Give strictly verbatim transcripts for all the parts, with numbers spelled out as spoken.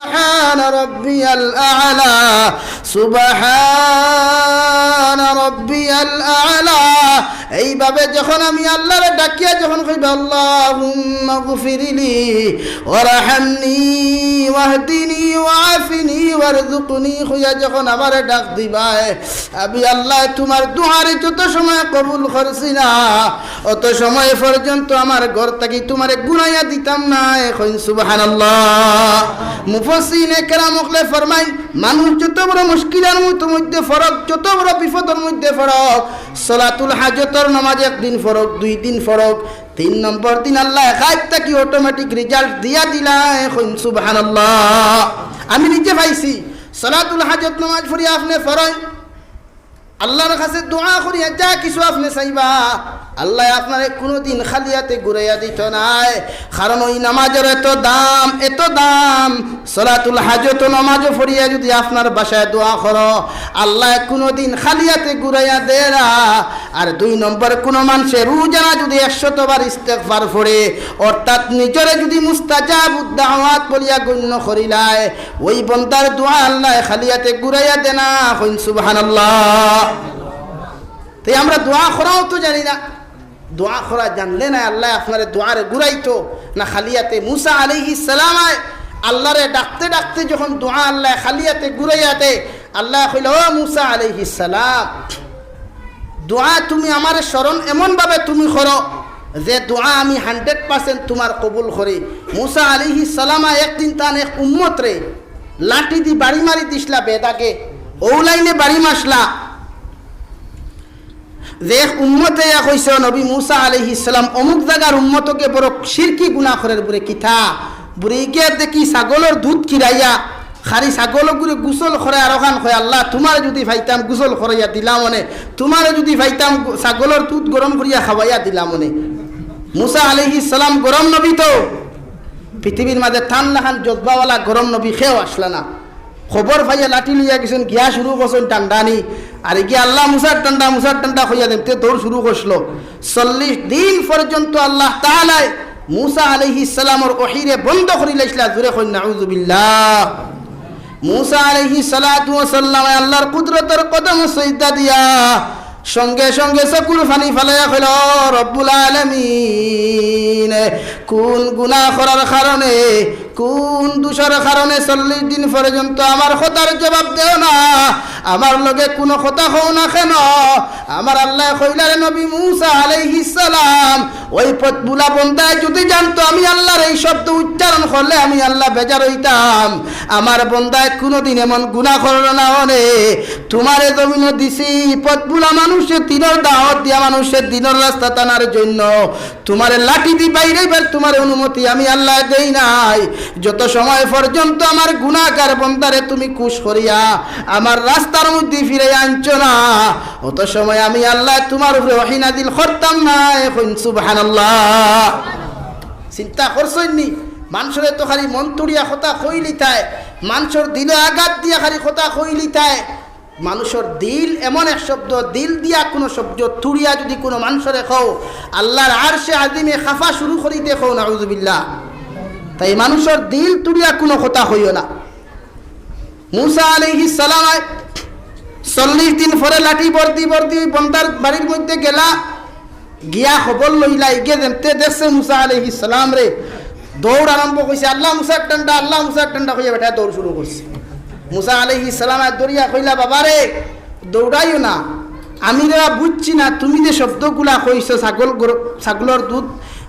সুবহান রব্বিয়াল আলা, সুবহান রব্বিয়াল আলা। এইভাবে যখন আমি আল্লাহরে ডাকিয়া যখন কইবা, "আল্লাহুম্মা গফিরলি ওয়ারহামনি ওয়াহদিনি ওয়াআফিনি ওয়ারজুকনি" কইয়া যখন আমারে ডাক দিবায়, আমি আল্লাহ তোমার দোয়ারে যত সময় কবুল করছি না, অত সময় পর্যন্ত আমার ঘর থাকি তোমারে ঘুরাইয়া দিতাম না। এখন সুবহানাল্লাহ। মুফাসসিরিনে কেরাম অকলে ফরমাইন, মানুষ যত বড় মুশকিলর মতো মধ্যে পড়ুক, যত বড় বিপদর মধ্যে পড়ুক, সলাতুল হাজতর নামাজ একদিন পড়ুক, দুই দিন পড়ুক, তিন নম্বর দিন আল্লাহ গাইব থাকি automatic result দিয়া দিলা। এখন সুবহানাল্লাহ। আমি নিজে পাইছি, সলাতুল হাজত নামাজ পড়ি আপনে পড়ইন, আল্লাহর কাছে দোয়া করিয়া যা কিছু আপনে চাইবা, আল্লাহ আপনারে কোনোদিন খালি হাতে ঘুরাইয়া দিত নায়। কারণ ওই নামাজর এত দাম, এত দাম। সলাতুল হাজত নামাজও পড়িয়া যদি আপনার বাসায় দোয়া করো, আল্লাহ কোনোদিন খালি হাতে ঘুরাইয়া দেয় না। আর দুই নম্বর, কোনো মানষে রোজানা যদি একশত বার ইস্তেগফার পড়ে, অর্থাৎ নিজরে যদি মুস্তাজাবুদ দাওয়াত বলিয়া গণ্য করিলায়, ওই বন্দার দোয়া আল্লাহ খালি হাতে ঘুরাইয়া দেয় না। কইন সুবহানাল্লাহ। তাই আমরা দোয়া করাও তো জানি না, দোয়া করা জানলে না আল্লাহ আপনারে দোয়ারে ঘুরাইতো না খালি হাতে। মুসা আলাইহিস সালাম আয় আল্লাহরে ডাকতে ডাকতে যখন দোয়া আল্লাহ খালি হাতে ঘুরাইয়া দেয়, আল্লাহ কইলা, "ও মুসা আলাইহিস সালাম, দোয়া তুমি আমারে স্মরণ এমনভাবে তুমি করো যে দোয়া আমি hundred percent তোমার কবুল করি।" মুসা আলাইহিস সালাম আয় একদিন তান এক উম্মতরে লাঠি দি বাড়ি মারি দিছলা বেদাগে, ও লাইনে বাড়ি মারছলা। যে এক উম্মতে ইয়া কইছে, "নবী মুসা আলাইহিস সালাম অমুক জাগার উম্মতকে বড় শিরকি গুনাহ করের বুরে।" "কিতা?" "বুরে ইগে দেখি ছাগলর দুধ কিরাইয়া খালি ছাগলগুরে গোসল করে আর অখান কয়, 'আল্লাহ, তোমারে যদি পাইতাম গোসল করাইয়া দিলাম অনে, তোমারে যদি পাইতাম গো-, ছাগলর দুধ গরম করিয়া খাওয়াইয়া দিলাম অনে।'" মুসা আলাইহিস সালাম গরম নবী তো, পৃথিবীর মাঝে তান লাখান জজবাওয়ালা গরম নবী কেউ আছলা না। খবর পাইয়া লাঠি লইয়া গেছইন, গিয়া শুরু করছইন টান্ডানি। আর ইগিয়ে আল্লাহ মুসার টান্ডা, মুসার টান্ডা কইয়া দেমতে দৌড় শুরু করছিল। চল্লিশ দিন পর্যন্ত আল্লাহ তাআলায় মুসা আলাইহিস সালামর ওহীরে বন্ধ করিলাইছলা। জোরে কইন নাউজুবিল্লাহ। মুসা আলাইহিস সালাতু ওয়াস সালামে আল্লাহর কুদরতর কদমো সিজদা দিয়া সঙ্গে সঙ্গে চকুর পানি ফালাইয়া কইলা, "ও রব্বুল আলামিন, কোন গুনাহ করার কারণে, কোন দোষর কারণে চল্লিশ দিন পর্যন্ত আমার কথার জবাব দেও না, আমার লগে কোনো কথা কও না কেন?" আমার আল্লাহ কইলা, "রে নবী মুসা আলাইহিস সালাম, ওই পথভুলা বন্দায় যদি জানতো আমি আল্লাহর এই শব্দ উচ্চারণ করলে আমি আল্লাহ বেজার হইতাম। আমার বন্দায় কোনোদিন এমন গুনাহ করলো না অনে। তোমারে জমিনো দিছি পথভুলা মানুষরে দ্বীনর দাওয়াত দিয়া মানুষরে দ্বীনর রাস্তা টানার জন্য। তোমারে লাঠি দি বাইরাইবার তোমারে অনুমতি আমি আল্লাহ দেই নাই। যত সময় পর্যন্ত আমার গুনাহগার বন্দারে তুমি খুশ করিয়া আমার রাস্তার মধ্যে ফিরাইয়া আনছো না, অত সময় আমি আল্লাহ তোমার উপরে ওহী নাজিল করতাম না।" এখন সুবহানাল্লাহ। চিন্তা করছইন নি? মানষরে তো খালি মন তুড়িয়া কথা কইলিতায়, মানষর দিলো আঘাত দিয়া খালি কথা কইলিতায়। মানষর দিল এমন এক শব্দ, দিল দিয়া কোনো শব্দ তুড়িয়া যদি কোনো মানষরে কও, আল্লাহর আরশে আজিমে কাঁপা শুরু করি দেখো, নাউজুবিল্লাহ। তাই মানষর দিল তুড়িয়া কোনো কথা কইও না। মুসা আলাইহিস সালাম আয় চল্লিশ দিন পরে লাঠি বর্দি বর্দি ওই বন্দার বাড়ির মধ্যে গেলা, গিয়া খবর লইলা, ইগে যেমতে দেখছে মুসা আলাইহিস সালামরে, দৌড় আরম্ভ করছে, "আল্লাহ মুসার টান্ডা, আল্লাহ মুসার টান্ডা" কইয়া বেটায় দৌড় শুরু করছে। মুসা আলাইহিস সালাম আয় দৌড়িয়া কইলা, "বাবারে, দৌড়াইও না, আমি রে বুঝছি না, তুমি যে শব্দগুলা কইছো, ছাগল গর-, ছাগলর দুধ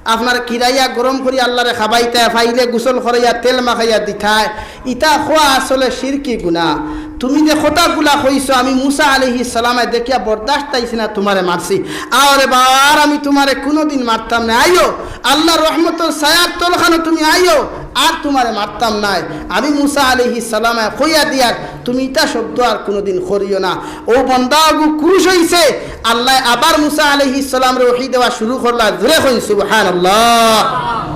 আপনার কিরাইয়া গরম করি আল্লাহরে খাবাইতায়, পাইলে গোসল করাইয়া তেল মাখাইয়া দিতায়, ইতা খোয়া আসলে শিরকি গুনাহ। তুমি যে কথাগুলা কইছো, আমি মুসা আলাইহিস সালামে দেখিয়া বরদাস্ত আইছে না, তোমারে মারছি। আও রে বা, আর আমি তোমারে কোনোদিন মারতাম না। আইও, আল্লাহর রহমতর ছায়ার তলখানো তুমি আইও, আর তোমারে মারতাম নায়। আমি মুসা আলাইহিস সালামে কইয়া দিয়ার, তুমি ইতা শব্দ আর কোনোদিন করিও না।" ও বন্দাগু খুশ হইছে, আল্লাহ আবার মুসা আলাইহিস সালামরে ওহী দেওয়া শুরু করলা। জোরে কইন সুবহানাল্লাহ।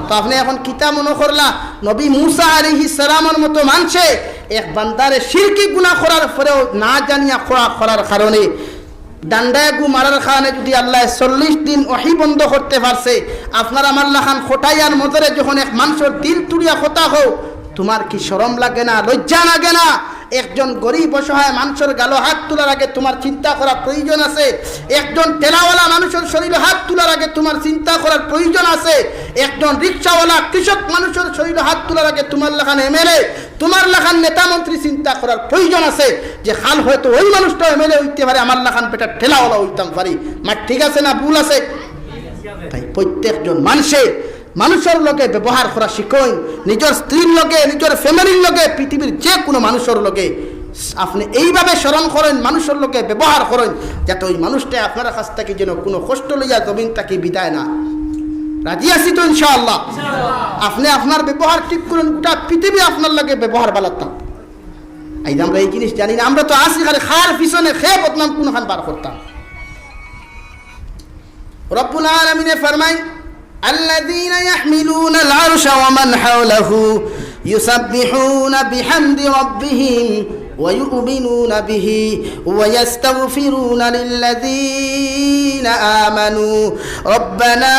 তো আপনে এখন কিতা মনো করলা, নবী মুসা আলাইহিস সালামর মতো মানষে এক বান্দারে শিরকি গুনাহ করার পরেও না জানিয়া করা, করার কারণে ডান্ডায় গু মারার কারণে যদি আল্লাহ চল্লিশ দিন ওহী বন্ধ করতে পারছে, আপনার আমার লাখান খটাইয়ার মজরে যখন এক মানষর দিল তুড়িয়া কথা কও, তুমার কি শরম লাগে না, লজ্জা লাগে না? একজন গরিব অসহায় মানুষর গালো হাত তুলার আগে তুমার চিন্তা করার প্রয়োজন আছে। একজন ঠেলাওয়ালা মানুষর শরীলো হাত তুলার আগে তুমার চিন্তা করার প্রয়োজন আছে। একজন রিক্সাওয়ালা, কৃষক মানুষর শরীলো হাত তুলার আগে তুমার লাখান এমএলএ, তুমার লাখান নেতা মন্ত্রী চিন্তা করার প্রয়োজন আছে যে কাল হয়তো ওই মানুষটা এমএলএ অইতে পারে, আমার লাখান বেটা ঠেলাওয়ালা অইতাম পারি। মাত ঠিক আছে না ভুল আছে? তাই প্রত্যেকজন মানষে মানুষর লগে ব্যবহার করা শিখইন, নিজর স্ত্রীর লগে, নিজর ফ্যামিলির লগে, পৃথিবীর যে কুনু মানুষর লগে। আপনে এইভাবে স্মরণ করইন, মানুষর লগে ব্যবহার করইন, যাতে ওই মানুষটা আপনার কাছ থাকি যেন কুনু কষ্ট লইয়া জমিন থাকি বিদায় না। রাজি আছি তো ইনশাআল্লাহ? আপনে আপনার ব্যবহার ঠিক করইন, গোটা পৃথিবী আপনার লগে ব্যবহার বালাতাম। এই যে আমরা এই জিনিস জানি না, আমরা তো আছি খালি খার পিছনে খেয়ে বদনাম কুনখান বার করতাম। রব্বুল আলামিনে ফরমাইন, الذين يحملون العرش ومن حوله يسبحون بحمد ربهم ويؤمنون به ويستغفرون للذين آمنوا ربنا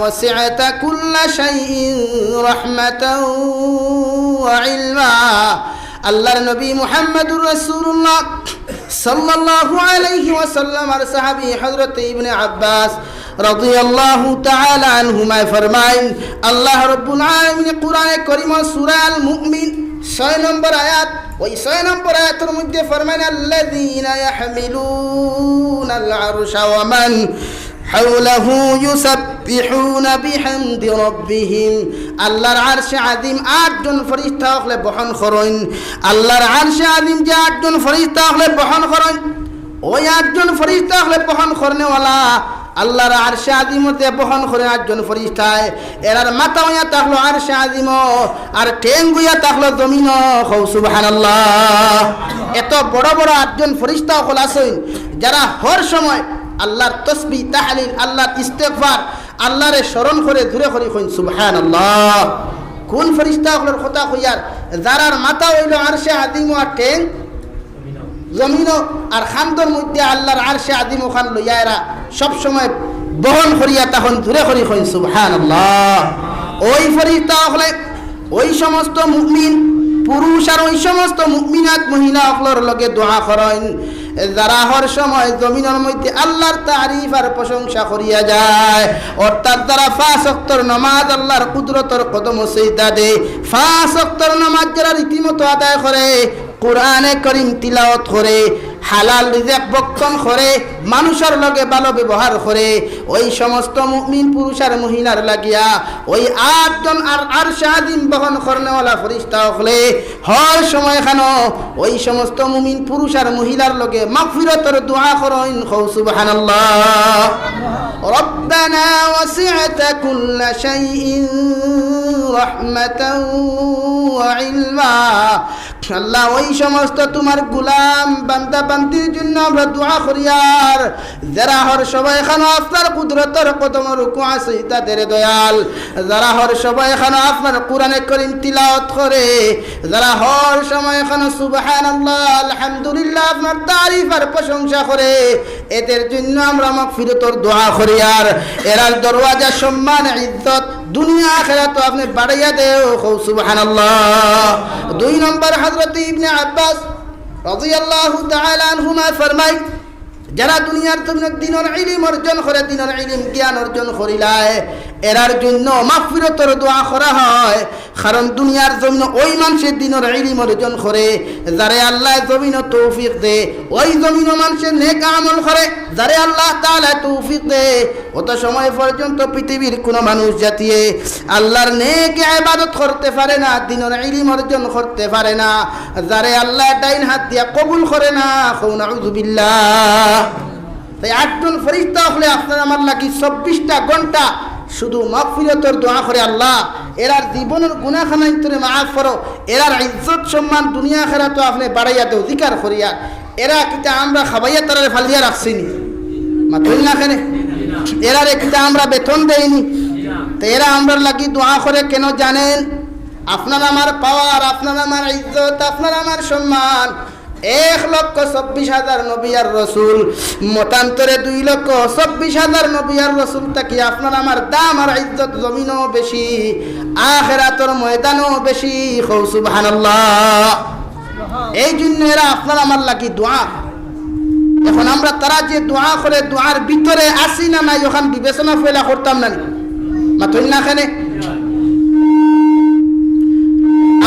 وسعت كل شيء رحمة وعلما. আল্লাহর নবী মুহাম্মদুর রাসূলুল্লাহ সাল্লাল্লাহু আলাইহি ওয়াসাল্লাম আর সাহাবী হযরত ইবনে আব্বাস রাদিয়াল্লাহু তাআলা আনহুমায় ফরমাইন, আল্লাহ রাব্বুল আলামিন কোরআনে করিম সূরা আল মুমিন ছয় নম্বর আয়াত, ওই ছয় নম্বর আয়াতের মধ্যে ফরমাইন, الذين يحملون العرش ومن حوله يسبحون بحمد ربهم। আল্লাহর আরশে আজিম আটজন ফেরেশতা অকলে বহন করইন। আল্লাহর আরশে আজিম যে আটজন ফেরেশতা অকলে বহন করইন, ওই আটজন ফেরেশতা অকলে বহন করনেওয়ালা, আল্লাহর আরশে আজিমও যে বহন করে আটজন ফেরেশতায়, এরার মাথা অইয়া থাকলো আরশে আজিমও, আর ঠেং অইয়া থাকলো জমিনও। কও সুবহানাল্লাহ। এত বড় বড় আটজন ফেরেশতা অকল আছইন, যারা হর সময় আল্লাহর তসবিহ, তাহলিল, আল্লাহর ইস্তেগফার, আল্লাহরে স্মরণ করে। জুরে করি কইন সুবহানাল্লাহ। কোন ফেরেশতা অকলর কথা কইয়ার? যারার মাথা অইলো আরশে আজিমও আর ঠেং জমিনও, আর কান্দর মধ্যে আল্লাহর আরশে আজিম অখান লইয়া এরা সব সময় বহন করিয়া থাকইন। জুরে করি কইন সুবহানাল্লাহ। ওই ফেরেশতা অকলে ওই সমস্ত মুমিন পুরুষ আর ওই সমস্ত মুমিনাত মহিলা অকলর লগে দোয়া করইন, যারা হর সময় জমিনর মধ্যে আল্লাহর তারিফ আর প্রশংসা করিয়া যায়। অর্থাৎ যারা পাঁচ ওয়াক্তর নামাজ আল্লাহর কুদরতর কদমো সিজদা দেয়, পাঁচ ওয়াক্তর নামাজ যারা রীতিমতো আদায় করে, কোরআনে করিম তিলাওয়াত করে, হালাল রিজিক ভক্ষণ করে, মানুষর লগে ভালো ব্যবহার করে, ওই সমস্ত মুমিন পুরুষ আর মহিলার লাগিয়া ওই আটজন আর আরশে আজিম বহন করনেওয়ালা ফেরেশতা অকলে হর সময় খানো ওই সমস্ত মুমিন পুরুষ আর মহিলার লগে মাগফিরতর দোয়া করইন। কও সুবহানাল্লাহ। ربنا وسعت كل شيء رحمة وعلما। আল্লাহ, ওই সমস্ত তুমার গুলাম বান্দা বান্দির জন্য আমরা দোয়া করিয়ার, যারা হর সময় খানো আপনার কুদরতর কদমো রুকু আছে তাদের দয়াল, যারা হর সময় খানো আপনার কোরআনে করিম তিলাওয়াত করে, যারা হর সময় খানো সুবহানাল্লাহ, আলহামদুলিল্লাহ, আপনার তারিফ আর প্রশংসা করে, এদের জন্য আমরা মাগফিরতর দোয়া করিয়ার, এরার দরওয়াজা সম্মান ইজ্জত দুনিয়া আখেরাতো আপনে বাড়াইয়া দেও। কও সুবহানাল্লাহ। দুই নম্বর, হযরত ইবনে আব্বাস রাদিয়াল্লাহু তাআলা আনহুমা ফরমাইন, যারা দুনিয়ার জমিনো দ্বীনর ইলিম অর্জন করে, দ্বীনর ইলিম জ্ঞান অর্জন করিলায়, এরার জন্য মাগফিরতর দোয়া করা হয়। কারণ দুনিয়ার জমিনো ওই মানষে দ্বীনর ইলিম অর্জন করে, যারে আল্লায় জমিনো তৌফিক দে, ওই জমিনো মানষে নেক আমল করে, যারে আল্লাহ তাআলায় তৌফিক দে। অত সময় পর্যন্ত পৃথিবীর কুনু মানুষ জাতিয়ে আল্লাহর নেক ইবাদত করতে পারে না, দ্বীনর ইলিম অর্জন করতে পারে না, যারে আল্লায় ডাইন হাত দিয়া কবুল করে না। কও নাউযুবিল্লাহ। তাই আটজন ফেরেশতা অকলে আপনার আমার লাগি চব্বিশটা ঘন্টা শুধু মাগফিরতর দোয়া করে আল্লাহ। এরার জীবনর গুনাহখানাইন্তরে মাফ করো, এরার ইজ্জত সম্মান দুনিয়া আখেরাতো আপনে বাড়াইয়া দেও, জিকার করিয়া। এরা কিতা আমরা খাবাইয়া তারারে ফালিয়া রাখছি নি? মাতইন না কেনে? এরারে কিতা আমরা বেতন দেইনি? তো এরা আমরার লাগি দোয়া করে কেন জানেন? আপনার আমার পাওয়ার, আপনার আমার ইজ্জত, আপনার আমার সম্মান। এক লক্ষ চব্বিশ হাজার নবী আর রসুল, মতান্তরে দুই লক্ষ চব্বিশ হাজার নবী আর রসুল থাকি আপনার আমার দাম আর ইজ্জত জমিনো বেশি। আখেরাতর ময়দানও বেশি। কও সুবহানাল্লাহ। এই জন্য এরা আপনার আমার লাগি দোয়া। এখন আমরা তারা যে দোয়া করে, দোয়ার ভিতরে আছি না নাই, ওখান বিবেচনা পয়লা করতাম না নি? মাতইন না কেনে?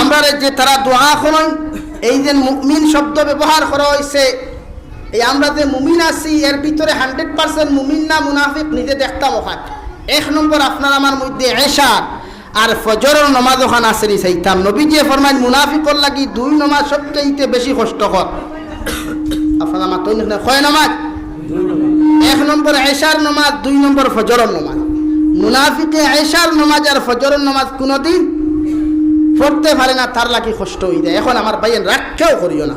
আমরারে যে তারা দোয়া করইন, এই যে মুমিন শব্দ ব্যবহার করা হইছে, এই আমরা যে মুমিন আছি, এর ভিতরে হান্ড্রেড পার্সেন্ট মুমিন না মুনাফিক, নিজে দেখতাম ওখান। এক নম্বর আপনার আমার মধ্যে এশার আর ফজরর নমাজ ওখান আছে নি চাইতাম। নবীজিয়ে ফরমাইন, মুনাফিকর লাগি দুই নমাজ সবচাইতে বেশি কষ্টকর। আপনারা মাতইন না, কয় নমাজ? এক নম্বর এশার নমাজ, দুই নম্বর ফজরর নমাজ। মুনাফিকে এশার নমাজ আর ফজরর নমাজ কুনুদিন পড়তে পারে না, তার লাগি কষ্ট অই যায়। এখন আমার ভাইয়াইন, রাগ কেউ করিও না।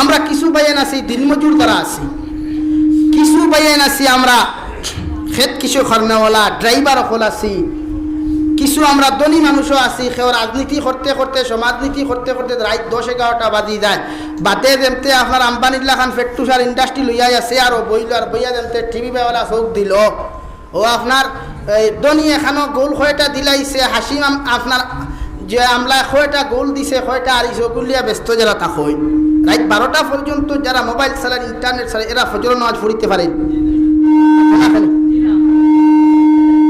আমরা কিছু ভাইয়াইন আছি, দিনমজুর যারা আছি, কিছু ভাইয়াইন আছি আমরা খেত কৃষি করনেওয়ালা, ড্রাইভার অকল আছি, কিছু আমরা ধনী মানুষও আছি। কেউ রাজনীতি করতে করতে, সমাজনীতি করতে করতে রাইত দশ এগারোটা বাজি যায়। বাদে যেমতে আপনার আম্বানির লাখান ফেট্টুসার ইন্ডাস্ট্রি লইয়া আছে, আরো বইল আর বইয়া যেমতে টিভি বেওয়ালা চোখ দিল। ও আপনার এই ধনী এখানো গোল কয়টা দিলাইছে, হাসিম আম-, আপনার যে আমলা কয়টা গোল দিছে, কয়টা আর ইসো গুলিয়া ব্যস্ত যারা তা কই। রাইত বারোটা পর্যন্ত যারা মোবাইল চালান, ইন্টারনেট চালান, এরা ফজর নামাজ পড়িতে পারেন?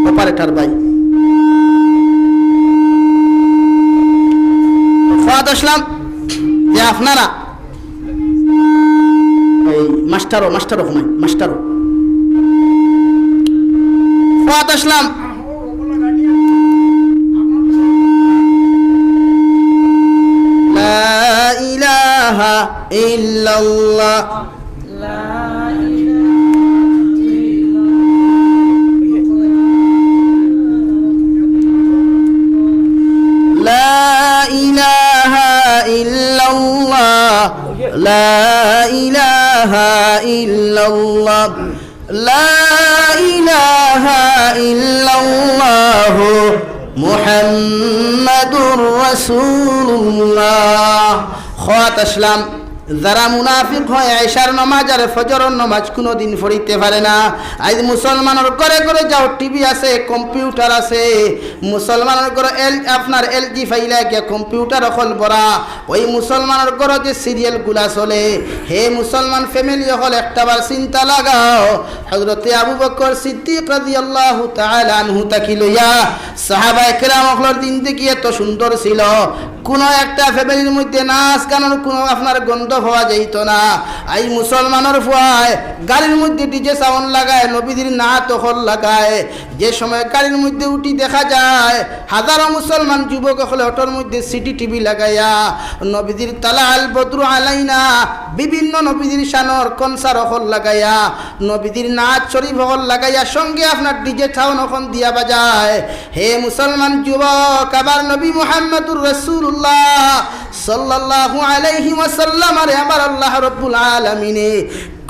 অপারেটর ভাই, ফাদ আসলাম যে আপনারা এই মাস্টারও, মাস্টারও ঘুমাই, মাস্টারও। ফাদ আসলাম। لا إله إلا الله. لا إله إلا الله. لا إله إلا الله. لا إله إلا الله محمد رسول الله. খোয়াত আসলাম, যারা মুনাফিক হয়, এশার নামাজ আর ফজরর নামাজ কুনুদিন পড়িতে পারে না। আইজ মুসলমানর ঘরে ঘরে যাও, টিভি আছে, কম্পিউটার আছে, মুসলমানর ঘরে এল-, আপনার এলজি ফাইলা গিয়া কম্পিউটার অকল ভরা। ওই মুসলমানর ঘরো যে সিরিয়াল গুলা চলে, হে মুসলমান ফ্যামিলি অকল, একটাবার চিন্তা লাগাও। হযরতে আবু বকর সিদ্দিক রাদিয়াল্লাহু তাআলা আনহু থাকি লইয়া সাহাবায়ে কেরাম অকলর জিন্দেগি এত সুন্দর ছিল, কুনু একটা ফ্যামিলির মধ্যে নাচ গানর কুনু আপনার গন্ধ পাওয়া যাইত না। আইজ মুসলমানর ফুয়ায় গাড়ির মধ্যে ডিজে সাউন্ড লাগায়, নবীজির নাত অকল লাগায়, যে সময় গাড়ির মধ্যে উঠি দেখা যায় হাজারো মুসলমান যুবক অকলে অটোর মধ্যে সিডি টিভি লাগাইয়া নবীজির তালা আল বদরু আলাইনা, বিভিন্ন নবীজির শানর কনসার্ট অকল লাগাইয়া নবীজির নাত শরীফ অকল লাগাইয়া সঙ্গে আপনার ডিজে সাউন্ড অকল দিয়া বাজায়। হে মুসলমান যুবক, আবার নবী মুহাম্মদুর রাসূলুল্লাহ সাল্লাল্লাহু আলাইহি ওয়াসাল্লাম আরে আমার আল্লাহ রাব্বুল আলামিনে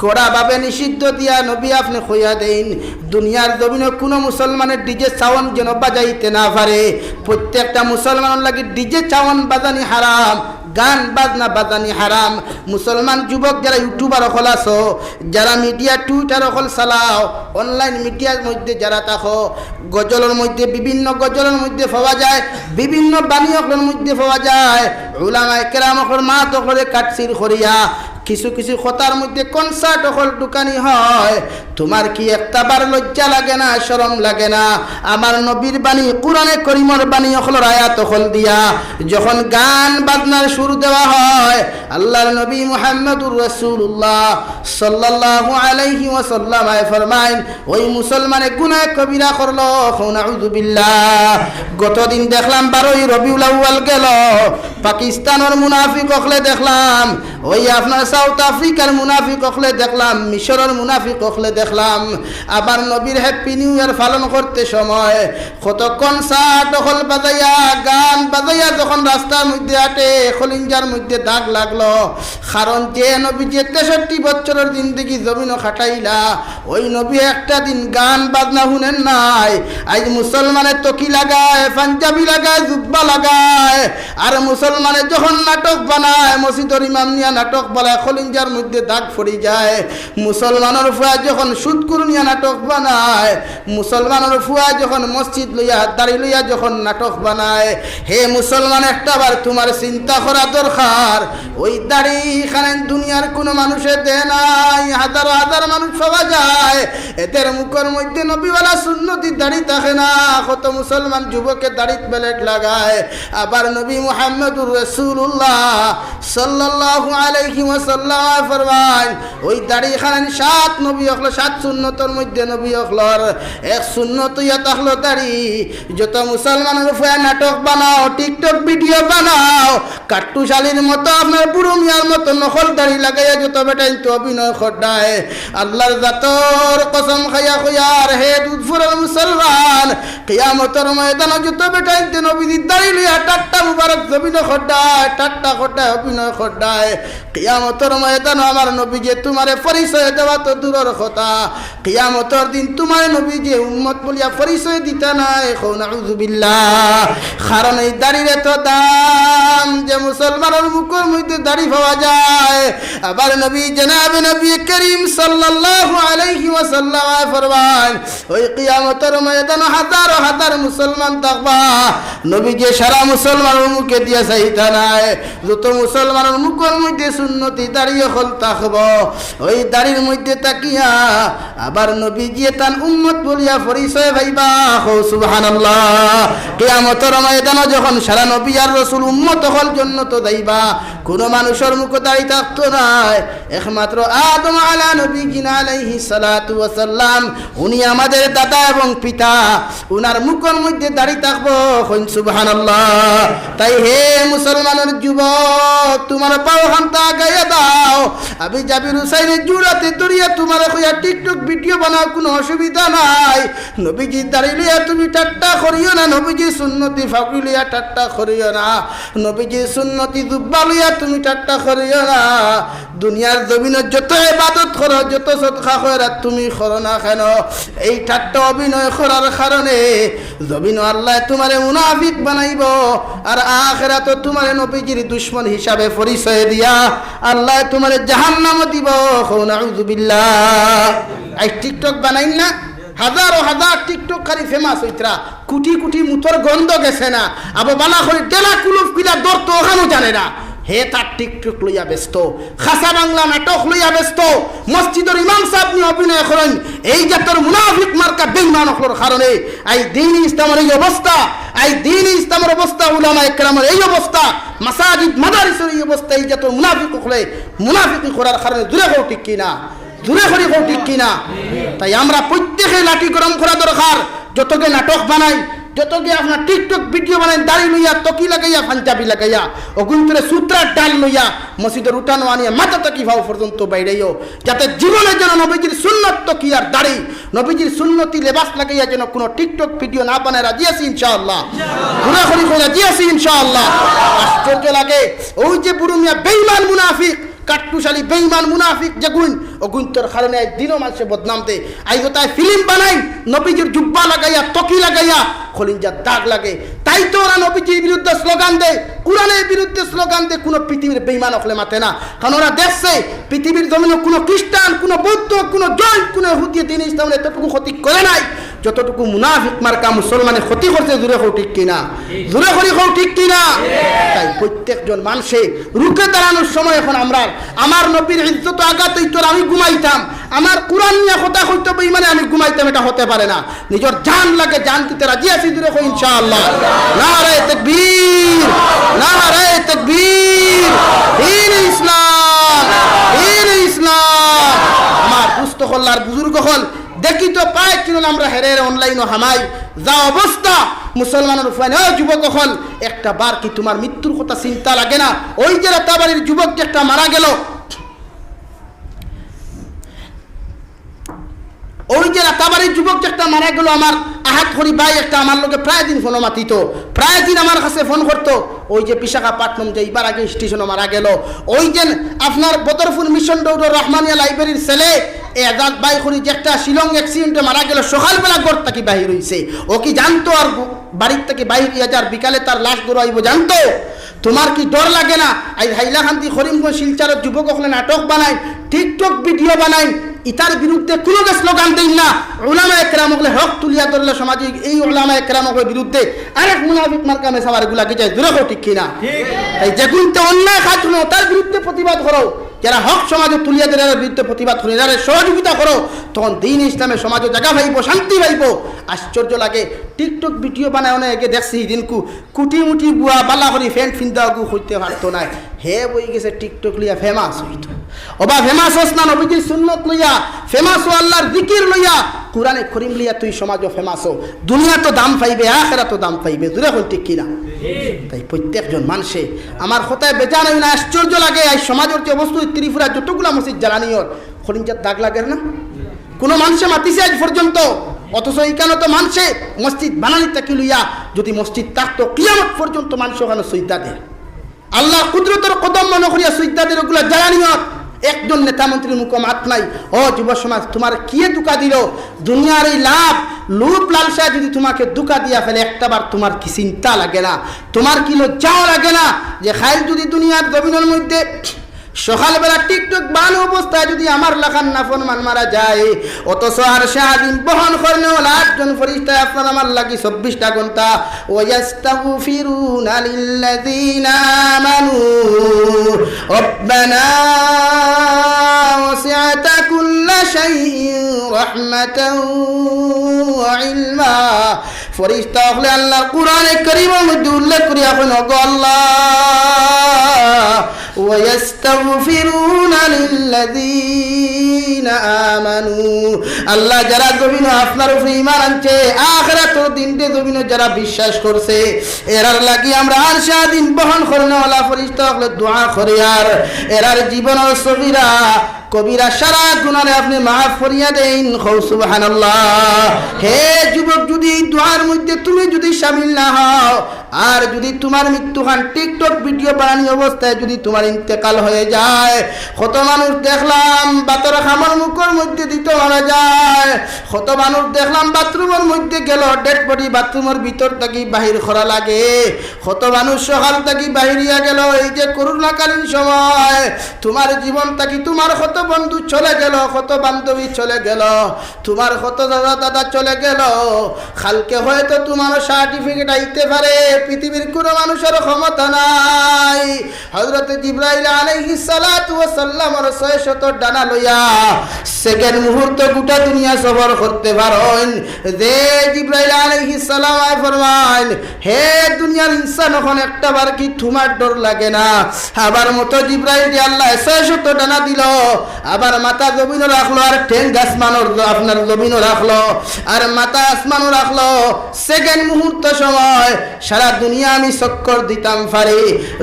কড়াভাবে নিষিদ্ধ দিয়া নবী আপনে কইয়া দেইন, দুনিয়ার জমিনো কুনু মুসলমানে ডিজে সাউন্ড যেন বাজাইতে না পারে। প্রত্যেকটা মুসলমানর লাগি ডিজে সাউন্ড বাজানি হারাম, গান বাজনা বাজানি হারাম। মুসলমান যুবক যারা ইউটিউবার অকল আছো, যারা মিডিয়া টুইটার অকল চালাও, অনলাইন মিডিয়ার মধ্যে যারা থাকো, গজলর মধ্যে, বিভিন্ন গজলর মধ্যে পাওয়া যায়, বিভিন্ন বাণী অকলর মধ্যে পাওয়া যায়, উলামায়ে কেরাম অকলর মাত অকলরে কাটছির করিয়া কিছু কিছু কথার মধ্যে কনসার্ট অকল ঢুকানি হয়। তুমার কি একটাবার লজ্জা লাগে না, শরম লাগে না? আমার নবীর বাণী, কুরআনে করিমর বাণী অকলর আয়াত অকল দিয়া যখন গান বাজনার সুর দেওয়া হয়, আল্লাহর নবী মুহাম্মদুর রাসূলুল্লাহ সাল্লাল্লাহু আলাইহি ওয়াসাল্লাম আয় ফরমাইন, ওই মুসলমানে গুনাহ কবিরা করলো, কও নাউযুবিল্লাহ। গতদিন দেখলাম বারোই রবিউল আউয়াল গেল, পাকিস্তানর মুনাফিক অকলে দেখলাম, ওই আপনার সাউথ আফ্রিকার মুনাফিক অকলে দেখলাম, মিশরর মুনাফিক অকলে দেখলাম, আবার নবীর হ্যাপি নিউ ইয়ার পালন করতে সময় কত কনসার্ট অকল বাজাইয়া, গান বাজাইয়া যখন রাস্তার মধ্যে আটে, কলিঞ্জার মধ্যে দাগ লাগলো। কারণ যে নবী যে তেষট্টি বছরর জিন্দেগি জমিনো খাটাইলা, ওই নবী একটা দিন গান বাজনা হুনেন নাই। আইজ মুসলমানে টুপি লাগায়, পাঞ্জাবি লাগায়, জুব্বা লাগায়, আর মুসলমানে যখন নাটক বানায়, মসজিদর ইমাম নিয়া নাটক বানায়, কলিঞ্জার মধ্যে দাগ পড়ি যায়। মুসলমানর ফুয়া যখন সুদ কুরুনিয়া নাটক বানায়, মুসলমানর ফুয়া যখন মসজিদ লইয়া, দাড়ি লইয়া যখন নাটক বানায়, হে মুসলমান, একটা বার তুমার চিন্তা করা দরকার। ওই দাড়ি খান দুনিয়ার কুনু মানুষে দেয় নাই, হাজার হাজার মানুষ পাওয়া যায়, এদের মুখর মধ্যে নবীওয়ালা সুন্নতি দাড়ি থাকে না। কত মুসলমান যুবকে দাড়িত বেলেট লাগায়, আবার নবী মুহাম্মদুর রাসূলুল্লাহ সাল্লাল্লাহু আলাইহি ওয়াসাল্লাম ফরমাইন, ওই দাড়ি খান সাত নবী অকলর, সাত সুন্নতর মধ্যে নবী অকলর এক সুন্নত ইয়া থাকলো দাড়ি। যত মুসলমানর ফুয়া নাটক বানাও, TikTok video বানাও, কাট্টুশালীর মতো, আপনার বুড়ো মিয়ার মতো নকল দাড়ি লাগাইয়া যত বেটাইন্তে অভিনয় কররায়, আল্লাহর জাতর কসম খাইয়া কইয়ার, হে দুধ ফুরর মুসলমান, কিয়ামতর ময়দানো যত বেটাইন্তে নবীজির দাড়ি লইয়া ঠাট্টা মুবারক জমিনো কররায়, ঠাট্টা কররায়, অভিনয় কররায়, কিয়ামতর ময়দানো আমার নবীজিয়ে তুমারে পরিচয় দেওয়া তো দূরর কথা, কিয়ামতর দিন তুমারে নবীজিয়ে উম্মত বলিয়া পরিচয় দিতা নায়। কও নাউজুবিল্লাহ। কারণ এই দাড়ির এত দাম যে মুসলমানর মুখর মধ্যে দাড়ি পাওয়া যায়। আবার নবী, জনাবে নবী করিম সাল্লাল্লাহু আলাইহি ওয়াসাল্লাম ফরমাইন, ওই কিয়ামতর ময়দানো হাজারো হাজার মুসলমান থাকবা, নবীজিয়ে সারা মুসলমানর মুখে দিয়া চাইতা নায়। যত মুসলমানর মুখর মধ্যে সুন্নতি দাড়ি অকল থাকবো, ওই দাড়ির মধ্যে তাকিয়া আবার নবীজিয়ে তান উম্মত বলিয়া পরিচয় পাইবা। কও সুবহানাল্লাহ। কিয়ামতর ময়দানো যখন সারা নবী আর রসুল উম্মত অকল জন্নতো যাইবা, কুনু মানুষর মুখো দাড়ি থাকতো নায়, একমাত্র আদম আলা নবীজিনা আলাইহিস সালাতু ওয়াস সালাম, উনি আমাদের দাদা এবং পিতা, উনার মুখর মধ্যে দাড়ি থাকবো। কইন সুবহানাল্লাহ। তাই হে মুসলমানর যুবক, তুমার পাও খানতা আগাইয়া দাও। আবি জাবির হুসাইনে জুরাতে ধরিয়া তুমারে কইয়া TikTok video বানাও, কুনু অসুবিধা নাই। নবীজির দাড়ি লইয়া তুমি ঠাট্টা করিও না, নবীজির সুন্নতি পাগড়ি লইয়া ঠাট্টা করিও না, নবীজির সুন্নতি জুব্বা লইয়া তুমি ঠাট্টা করিও না। দুনিয়ার জমিনো যত ইবাদত করো, যত সদকা খয়রাত তুমি করো না কেন, এই ঠাট্টা অভিনয় করার কারণে জমিনো আল্লায় তুমারে মুনাফিক বানাইবো, আর আখেরাতো তুমারে নবীজির দুশমন হিসাবে পরিচয় দিয়া আল্লায় তুমারে জাহান্নামো দিবো। কও নাউজুবিল্লাহ। আইজ TikTok বানাইন না, হাজারো হাজার TikTokকারী famous অইতরা, কুটি কুটি মুতর গন্ধ গেছে না, আবো বালা করি ডেলা কুলুফ কিলা ধরতো অখানও জানে না। হে তার TikTok লইয়া ব্যস্ত, খাসা বাংলা নাটক লইয়া ব্যস্ত, মসজিদর ইমাম সাব নিয়া অভিনয় করইন। এই জাতর মুনাফিক মার্কা বেঈমান অকলর কারণে আইজ দ্বীনে ইসলামর এই অবস্থা, আইজ দ্বীনে ইসলামর অবস্থা, উলামায়ে কেরামর এই অবস্থা, মাসাজিদ মাদারিসর এই অবস্থা, এই জাতর মুনাফিক অকলে মুনাফিকি করার কারণে। জুরে কও ঠিক কি না? জুরে করি কও ঠিক কি না? তাই আমরা প্রত্যেকে লাঠি গরম করা দরকার। যতগে নাটক বানাইন, যতগে আপনার TikTok video বানাইন, দাড়ি লইয়া, তকি লাগাইয়া, পাঞ্জাবি লাগাইয়া, অগুইন্তরে সুতরার ডাল লইয়া, মসজিদর উঠানো আনিয়া মাথা থাকি পাও পর্যন্ত বাইড়াইও, যাতে জীবনে যেন নবীজির সুন্নত তকি আর দাড়ি, নবীজির সুন্নতি লেবাস লাগাইয়া যেন কুনু TikTok video না বানায়। রাজি আছি ইনশাআল্লাহ? জুরে করি কও রাজি আছি ইনশাআল্লাহ? আশ্চর্য লাগে, ওই যে বুড়ো মিয়া বেঈমান মুনাফিক, কাট্টুশালী বেঈমান মুনাফিক যেগুইন, অগুইন্তর কারণে আইজ দিনও মানষে বদনাম দে। আইজ তাই film বানাইন, নবীজির জুব্বা লাগাইয়া, তকি লাগাইয়া, কলিঞ্জার দাগ লাগে। তাই তো ওরা নবীজির বিরুদ্ধে slogan দেয়, কোরআনের বিরুদ্ধে slogan দেয়, কুনু পৃথিবীর বেঈমান অকলে মাতে না। কারণ ওরা দেখছে পৃথিবীর জমিনো কুনু খ্রিস্টান, কুনু বৌদ্ধ, কুনু জৈন, কুনু ইহুদিয়ে দ্বীনে ইসলামর এতটুকু ক্ষতি করে নাই, যতটুকু মুনাফিক মার্কা মুসলমানে ক্ষতি করছে। জুরে কও ঠিক কি না? জুরে করি কও ঠিক কি না? তাই প্রত্যেকজন মানষে রুখে দাঁড়ানোর সময় এখন আমরার। আমার নবীর ইজ্জতো আঘাত অইতো আর আমি ঘুমাইতাম, আমার কোরআন নিয়া কথা কইতো বেঈমানে আমি ঘুমাইতাম, এটা হতে পারে না। নিজর জান লাগে, জান দিতে রাজি আছি, জুরে কও ইনশাআল্লাহ। নারায়ে তাকবীর, নারায়ে তাকবীর। দ্বীনে ইসলাম, দ্বীনে ইসলাম। আমার দুস্ত অকল আর বুজুর্গ অকল, দেখি তো পাই কিনো আমরা হেরে হেরে online-ও হামাই। যা অবস্থা মুসলমানর ফুয়াইন, ও যুবক অকল, একটা বার কি তুমার মৃত্যুর কথা চিন্তা লাগে না? ওই যে রাতাবাড়ির যুবক যে একটা মারা গেল, ওই যে রাতাবাড়ির যুবক যে একটা মারা গেল, আমার আহাত করি ভাই একটা আমার লগে প্রায় দিন ফোনো মাতিতো, প্রায় দিন আমার কাছে ফোন করতো। ওই যে বিশাখাপট্টনম যে ইবার আগে স্টেশনো মারা গেল, ওই যে আপনার বদরপুর মিশন রোডর রহমানিয়া লাইব্রেরির ছেলে এজাজ ভাই করি যে একটা শিলং accident-এ মারা গেল, সকালবেলা ঘর থাকি বাহির অইছে, ও কি জানতো আর গু-, বাড়ির থাকি বাহির অইয়া যার বিকালে তার লাশ ঘরো আইবো জানতো? তুমার কি ডর লাগে না? আইজ হাইলাকান্দি, করিমগঞ্জ, শিলচরর যুবক অকলে নাটক বানাইন, TikTok video বানাইন, ইতার বিরুদ্ধে কুনুগু স্লোগান দেইন না। উলামায়ে কেরাম অকলে হক তুলিয়া ধরলে সমাজে এই উলামায়ে কেরাম অকলর বিরুদ্ধে আরেক মুনাফিক মার্কা মেসাবার গুলা কি যায়? জোরে কও, ঠিক কি না? তাই যেগুনতে অন্যায় কাজ অয়, তার বিরুদ্ধে প্রতিবাদ করো। যারা হক সমাজে তুলিয়া ধরে, এরার বিরুদ্ধে প্রতিবাদ করো, এরারে সহযোগিতা করো, তখন দ্বীন ইসলামে সমাজে জাগা পাইবো, শান্তি পাইবো। আশ্চর্য লাগে, TikTok video বানায় অনেকে দেখছি হিদিনকু, কুটি মুটি বুয়া বালা করি pant ফিন্দা অগু কইতে পারতো নায়। হে বই গেছে TikTok লইয়া famous অইতো। ওবা famous অস না নবীজির সুন্নত লইয়া, famous অ আল্লার জিকির লইয়া, কুরআনে করিম লইয়া তুই সমাজো famous অ। দুনিয়াত দাম পাইবে, আখেরাতো দাম পাইবে। জোরে কও, ঠিক কি না? তাই প্রত্যেকজন মানষে আমার কথায় বেজান অইও না, আশ্চর্য লাগে। এই সমাজর যে অবস্থা, ত্রিপুরা যতগুলা মসজিদ জ্বালানি অর, কলিজাত দাগ লাগের না? কুনু মানষে মাতিছে আইজ পর্যন্ত? অথচ ইখানো তো মানষে মসজিদ বানানি থাকি লইয়া, যুদি মসজিদ থাকতো, কিয়ামত পর্যন্ত মানষে অখানো সইজদা দের। আল্লার কুদরতর কদম মনো করিয়া সইজদা দের, অগুলা জ্বালানি অর। একজন নেতা মন্ত্রীর মুখো মাত নাই। ও যুব সমাজ, তুমার কিয়ে ধুকা দিলো? দুনিয়ার এই লাভ, লোভ লালসায় যুদি তুমাকে ধুকা দিয়া ফেলে, একটাবার তুমার কি চিন্তা লাগে না? তুমার কি লজ্জাও লাগে না যে কাইল যুদি দুনিয়ার জমিনর মধ্যে সকালবেলা TikTok বানানো অবস্থায় যুদি আমার লাখান নাফরমান মারা যায়, অথচ আরশে আজিম বহন করনেওয়ালা আটজন ফিরিস্তায় আপনার আমার লাগি চব্বিশটা ঘন্টা, ويستغفرون للذين آمنوا ربنا وسعت كل شيء رحمة وعلما। ফিরিস্তা অকলে আল্লার কুরআনে করিমর মধ্যে উল্লেখ করিয়া কইন, ওগো আল্লাহ, ويستغفرون للذين آمنوا। আল্লাহ, যারা জমিনো আপনার উপরে ঈমান আনছে, আখিরাতর দিনরে জমিনো যারা বিশ্বাস করছে, এরার লাগি আমরা আরশে আজিম বহন করনেওয়ালা ফিরিস্তা অকলে দোয়া করি, আর এরার জীবনর সগীরা কবিরা সারা গুনারে আপনে মাফ করিয়া দেইন। কও সুবহানাল্লাহ। হে যুবক, যুদি এই দোয়ার মধ্যে তুমি যুদি শামিল না হও, আর যুদি তুমার মৃত্যুখান TikTok video বানানি অবস্থায় যুদি তুমার ইন্তেকাল হয়ে যায়, কত মানুষ দেখলাম ভাতর খামর মুখর মধ্যে দিতো মারা যায়, কত মানুষ দেখলাম বাথরুমর মধ্যে গেলো, dead body বাথরুমর ভিতর থাকি বাহির করা লাগে, কত মানুষ সকাল থাকি বাহিরিয়া গেলো। এই যে করোনাকালীন সময়, তুমার জীবন থাকি তুমার কত বন্ধু চলে গেলো, কত বান্ধবী চলে গেলো, তুমার কত দাদা দাদা চলে গেলো। কালকে হয়তো তুমারও certificate আইতে পারে। পৃথিবীর কুনু মানুষর ক্ষমতা নাই। হযরতে জিব্রাইল আলাইহিস সালাতু ওয়াস সালামর ছয় শত ডানা লইয়া second মুহূর্ত গোটা দুনিয়া সফর করতে পারইন। যে জিব্রাইল আলাইহিস সালাম আয় ফরমাইন, হে দুনিয়ার ইনসান, অখন একটাবার কি তুমার ডর লাগে না? আবার মতো জিব্রাইলরে আল্লায় ছয় শত ডানা দিলো, আবার মাথা জমিনো রাখলো, আর ঠেং আসমানর, আপনার জমিনো রাখলো, আর মাথা আসমানো রাখলো। Second মুহূর্ত সময় সারা দুনিয়া আমি চক্কর দিতাম পারি।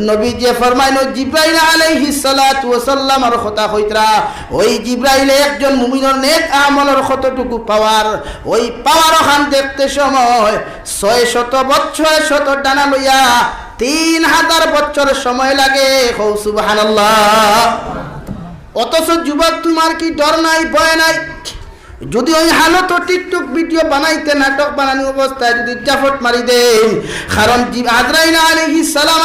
নবীজিয়ে ফরমাইন, জিব্রাইল আলাইহিস সালাতু ওয়াস সালামর কথা কইতরা, ওই জিব্রাইলে একজন মুমিনর নেক আমলর কতটুকু power, ওই power অখান দেখতে সময় ছয় শত বছর, ছয় শত ডানা লইয়া তিন হাজার বছর সময় লাগে। কও সুবহানাল্লাহ। অথচ যুবক, তুমার কি ডর নাই, ভয় নাই? যুদি ওই হালতো TikTok video বানাইতে, নাটক বানানি অবস্থায় যুদি জাফট মারি দেইন, কারণ জি-, আজরাইল আলাইহিস সালাম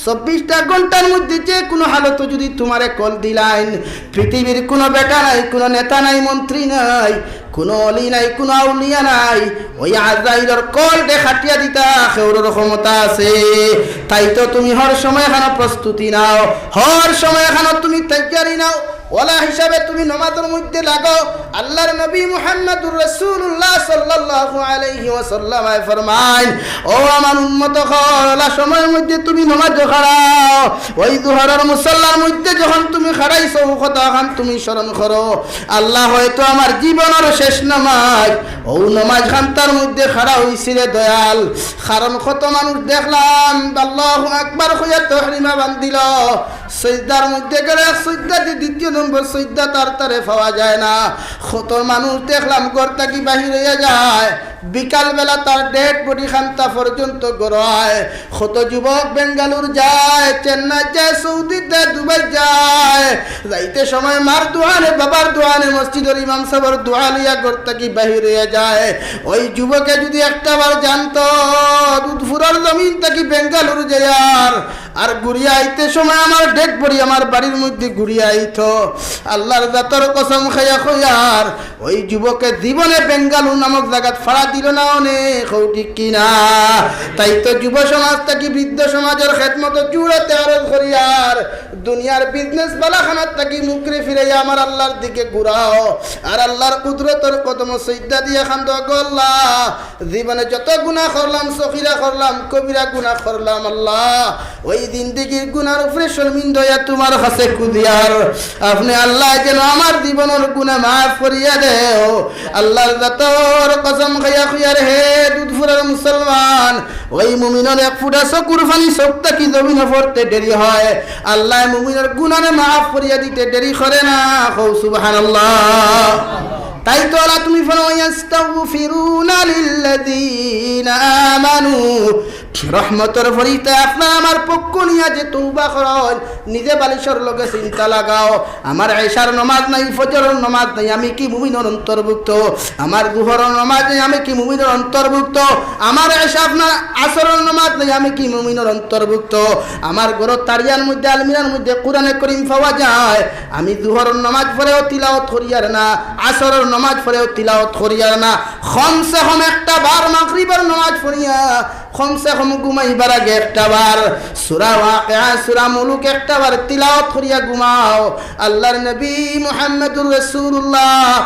চব্বিশটা ঘন্টার মধ্যে যে কুনু হালতো যুদি তুমারে call দিলাইন, পৃথিবীর কুনু বেটা নাই, কুনু নেতা নাই, মন্ত্রী নাই, কুনু অলি নাই, কুনু আউলিয়া নাই, ওই আজরাইলর call দে কাটিয়া দিতা কেউরর ক্ষমতা আছে। তাই তো তুমি হর সময় এখানো প্রস্তুতি নাও, হর সময় এখানো তুমি তৈয়ারি নাও, ওলা হিসাবে তুমি নমাজর মধ্যে লাগো। আল্লার নবী মুহাম্মাদুর রাসূলুল্লাহ সাল্লাল্লাহু আলাইহি ওয়াসাল্লাম ফরমাইন, ও আমার উম্মত অকল, ওলা সময়র মধ্যে তুমি নমাজো খাড়াও। ওই জোহরর মুসল্লার মধ্যে যখন তুমি খাড়াইছো, অউ কথাখান তুমি স্মরণ করো, আল্লাহ হয়তো আমার জীবনর শেষ নমাজ, অউ নমাজ খান্তার মধ্যে খাড়া অইছি রে দয়াল। কারণ কত মানুষ দেখলাম, আল্লাহু আকবার কইয়া তহরিমা বান্ধিল, সইজদার মধ্যে গেলে এক সইজদা দি দ্বিতীয় নম্বর সইজদা তার তারে পাওয়া যায় না। কত মানুষ দেখলাম ঘর থাকি বাহির অইয়া যায়, বিকালবেলা তার dead body খান্তা পর্যন্ত ঘরো আয়। কত যুবক বেঙ্গালুর যায়, চেন্নাই যায়, সৌদি যায়, দুবাই যায়, যাইতে সময় মার দোয়ানে, বাবার দোয়ানে, মসজিদর ইমাম সাবর দোয়া লইয়া ঘর থাকি বাহির অইয়া যায়। ওই যুবকে যুদি একটাবার জানতো, দুধপুরর জমিন থাকি বেঙ্গালুর যাইয়ার আর ঘুরিয়া আইতে সময় আমার ডেড বডি আমার বাড়ির মধ্যে ঘুরিয়া আইতো। আল্লাহর জাতর কসম খাইয়া কইয়ার, ওই যুবকে জীবনে বেঙ্গালুরু নামক জাগাত ফাড়া দিল না অনে, কও ঠিক কি না? তাই তো যুব সমাজ থাকি বৃদ্ধ সমাজর খেদমতো জোড়াতে আরজ করিয়ার, দুনিয়ার বিজনেস বালাখানাত থাকি মুখরে ফিরাইয়া আমার আল্লাহর দিকে ঘুরাও, আর আল্লাহর কুদরতর কদমো সইজদা দিয়া কান্দো, গো আল্লাহ, জীবনে যত গুনাহ করলাম, সগীরা করলাম, কবিরা গুনাহ করলাম, আল্লাহ, ওই জিন্দেগির গুনার উপরে শর্মিন্দা অইয়া তুমার কাছে খুজিয়ার, আপনে আল্লাহ যেন আমার জীবনর গুনাহ মাফ করিয়া দেও। আল্লাহর জাতর কসম খাইয়া কইয়ার, হে দুধ ফুরার মুসলমান, ওই মুমিনর এক ফুটা চকুর পানি চউখ থাকি জমিনো পড়তে দেরি হয়, আল্লায় মুমিনর গুনারে মাফ করিয়া দিতে দেরি করে না। কও সুবহানাল্লাহ। তাই তো আল্লাহ তুমি ফরমাও, "ইস্তাগফিরুনা লিল্লাযীনা আমানু।" রহমতর ফিরিস্তায় আপনার আমার পক্ষ নিয়া যে তওবা করইন, নিজে বালিশর লগে চিন্তা লাগাও, আমার এশার নমাজ নাই, ফজরর নমাজ নাই, আমি কি মুমিনর অন্তর্ভুক্ত? আমার জুহরর নমাজ নাই, আমি কি মুমিনর অন্তর্ভুক্ত? আমার এশা আপনার আসরর নমাজ নাই, আমি কি মুমিনর অন্তর্ভুক্ত? আমার ঘরর তারিয়ার মধ্যে, আলমিরার মধ্যে কোরআনে করিম পাওয়া যায়, আমি জুহরর নমাজ পড়েও তিলাওয়াত করিয়ার না, আসরর নমাজ পড়েও তিলাওয়াত করিয়ার না, কমসে কম একটা বার মাগরিবর নমাজ পড়িয়া কমসে কম ঘুমাইবার আগে একটা বার সূরা ওয়াকিয়া, সূরা মুলুক একটা বার তিলাওয়াত করিয়া ঘুমাও। আল্লাহর নবী মুহাম্মদুর রাসূলুল্লাহ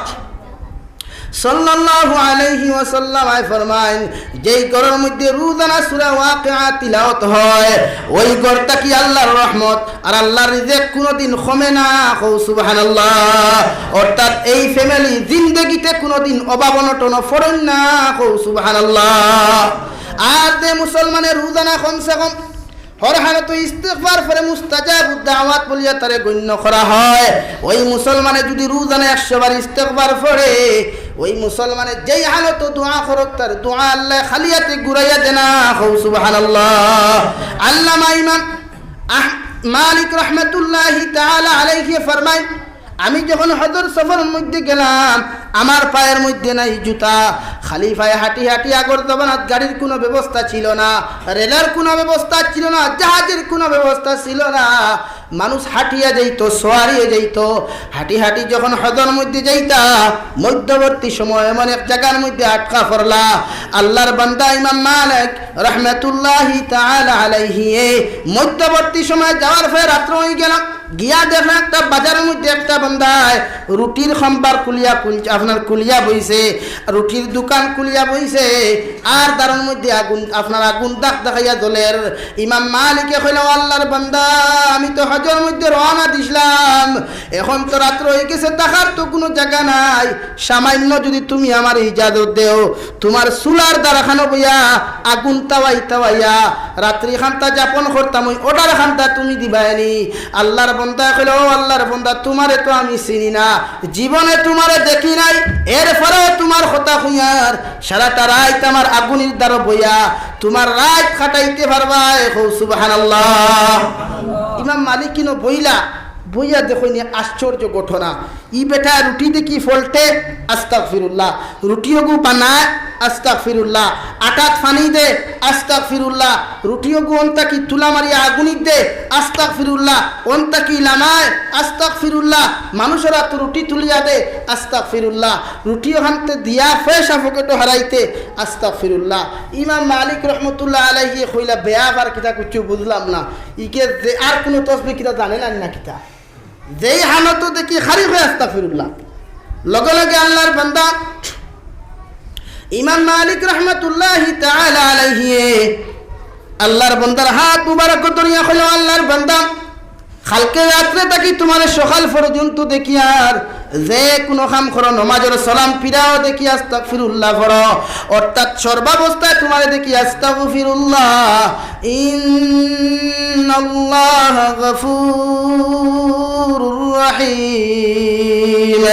সাল্লাল্লাহু আলাইহি ওয়াসাল্লাম আয় ফরমাইন, যেই ঘরর মধ্যে রোজানা সূরা ওয়াকিয়া তিলাওয়াত হয়, ওই ঘর থাকি আল্লাহর রহমত আর আল্লাহর রিজিক কুনুদিন কমে না। কও সুবহানাল্লাহ। অর্থাৎ এই ফ্যামিলি জিন্দেগিতে কুনুদিন অভাব অনটনো পড়ইন না। কও সুবহানাল্লাহ। আর যে মুসলমানে রোজানা কমসে কম হর হালতো ইস্তেগফার পড়ে, মুস্তাজাবুদ দাওয়াত বলিয়া তারে গণ্য করা হয়, ওই মুসলমানে যদি রোজানা একশো বার ইস্তেগফার পড়ে, ওই মুসলমানে যেই হালতো দোয়া করউক, তার দোয়া আল্লায় খালি আতে ঘুরাইয়া দেয় না। কও সুবহানাল্লাহ। আল্লামা ইমাম আহ-, মালিক রহমতুল্লাহি তাআলা আলাইহি ফরমাইন, আমি যখন হজর সফরর মধ্যে গেলাম, আমার পায়ের মধ্যে নাই জুতা, খালি পায়ে হাঁটি হাঁটি। আগর জমানাত গাড়ির কুনু ব্যবস্থা ছিল না, রেলর কুনু ব্যবস্থা ছিল না, জাহাজর কুনু ব্যবস্থা ছিল না। মানুষ হাঁটিয়া যাইতো, সোয়ারিয়ে যাইতো। হাঁটি হাঁটি যখন হজর মধ্যে যাইতা, মধ্যবর্তী সময় এমন এক জাগার মধ্যে আটকা পড়লা। আল্লাহর বান্দা ইমাম মালিক রহমতুল্লাহি তাআলা আলাইহি, এই মধ্যবর্তী সময় যাওয়ার পরে রাত্র অইগেল। গিয়া দেখরা একটা বাজারর মধ্যে একটা বান্দায় রুটির খাম্বার খুলিয়া খুল-, আপনার খুলিয়া বইছে, রুটির দোকান খুলিয়া বইছে, আর তারর মধ্যে আগুন, আপনার আগুন দাগ দেখাইয়া জ্বলের। ইমাম মালিকে কইলা, "ও আল্লাহর বান্দা, আমি তো হজর মধ্যে রওনা দিছলাম, এখন তো রাত্র অইগেছে, থাকার তো কুনু জাগা নাই, সামান্য যদি তুমি আমারে ইজাজত দেও, তুমার চুলার ধারখানো বইয়া আগুন তাওয়াই তাওয়াইয়া রাত্রি খান্তা যাপন করতাম, ওই অর্ডার খান্তা তুমি দিবায়নি।" আল্লাহর বান্দায় কইলা, "ও আল্লাহর বান্দা, তুমারে তো আমি চিনি না, জীবনে তুমারে দেখি নাই, এরপরেও তুমার কথা কইয়ার সারাটা রাইত আমার আগুনির ধারো বইয়া তুমার রাইত কাটাইতে পারবায়।" কও সুবহানাল্লাহ। ইমাম মালিক ইনো বইলা, বইয়া দেখইন আশ্চর্য ঘটনা। ই বেটা রুটি দেখি ফল্টে, আস্তাগফিরুল্লাহ। রুটি ওগু বানায়, আস্তাগফিরুল্লাহ। আটাত পানি দে, আস্তাগফিরুল্লাহ। রুটি ওগু অন্তা কি তুলা মারিয়া আগুনিত দে, আস্তাগফিরুল্লাহ। অন্তা কি লামায়, আস্তাগফিরুল্লাহ। মানুষর আতো রুটি তুলিয়া দে, আস্তাগফিরুল্লাহ। রুটি ওখানতে দিয়া পয়সা পকেটো হারাইতে, আস্তাগফিরুল্লাহ। ইমাম মালিক রহমতুল্লাহ আলাইহি কইলা, "বেয়াপার কিতা, কিচ্ছু বুঝলাম না। ইকে যে আর কুনু তসবিহ কিতা জানে না, না কিতা?" যেই হালতো দেখি খালি কয় আস্তাগফিরুল্লাহ। লগে লগে আল্লাহর বান্দা ইমাম মালিক রহমতুল্লাহি তাআলা আলাইহি আল্লাহর বান্দার হাত মুবারক ধরিয়া কইলা, "আল্লাহর বান্দা, কালকে রাত্রে থাকি তুমারে সকাল পর্যন্ত দেখিয়ার যে কুনু কাম করো, নমাজর সালাম ফিরাও দেখি আস্তাগফিরুল্লাহ পড়ো, অর্থাৎ সর্বাবস্থায় তুমারে দেখি আস্তাগফিরুল্লাহ, ইন্নাল্লাহা গাফুরুর রাহিম।"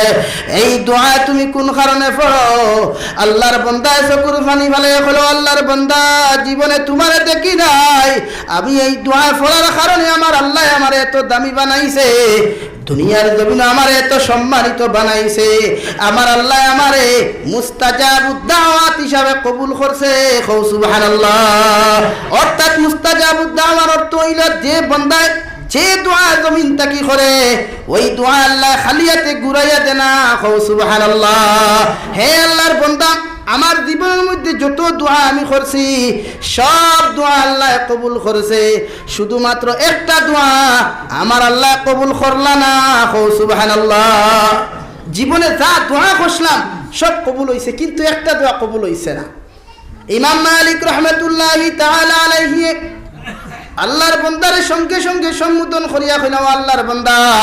এই দোয়া তুমি কুন কারণে পড়ো? আল্লাহর বান্দায় চকুর পানি ফালাইয়া কইলো, "আল্লাহর বান্দা, জীবনে তুমারে দেখি নাই, আমি এই দোয়া পড়ার কারণে আমার আল্লায় আমারে এত দামি বানাইছে।" দুনিয়ার জমিনো আমারে এত সম্মানিত বানাইছে, আমার আল্লায় আমারে মুস্তাজাবুদ দাওয়াত হিসাবে কবুল করছে। কও সুবহানাল্লাহ। অর্থাৎ মুস্তাজাবুদ দাওয়ার অর্থ অইলো যে বন্দায় যে দোয়া জমিন থাকি করে, ওই দোয়া আল্লায় খালি আতে ঘুরাইয়া দেয় না। কও সুবহানাল্লাহ। হে আল্লাহর বন্দা, আমার জীবনের মধ্যে যত দোয়া আমি করছি, সব দোয়া আল্লায় কবুল করছে। শুধুমাত্র একটা দোয়া আমার আল্লায় কবুল করলা না। কও সুবহানাল্লাহ। জীবনে যা দোয়া করছিলাম, সব কবুল অইছে, কিন্তু একটা দোয়া কবুল অইছে না। ইমাম মালিক রহমতুল্লাহি তাআলা আলাইহি আল্লাহর বন্দারে সঙ্গে সঙ্গে সম্বোধন করিয়া কইলা, "ও আল্লাহর বন্দা,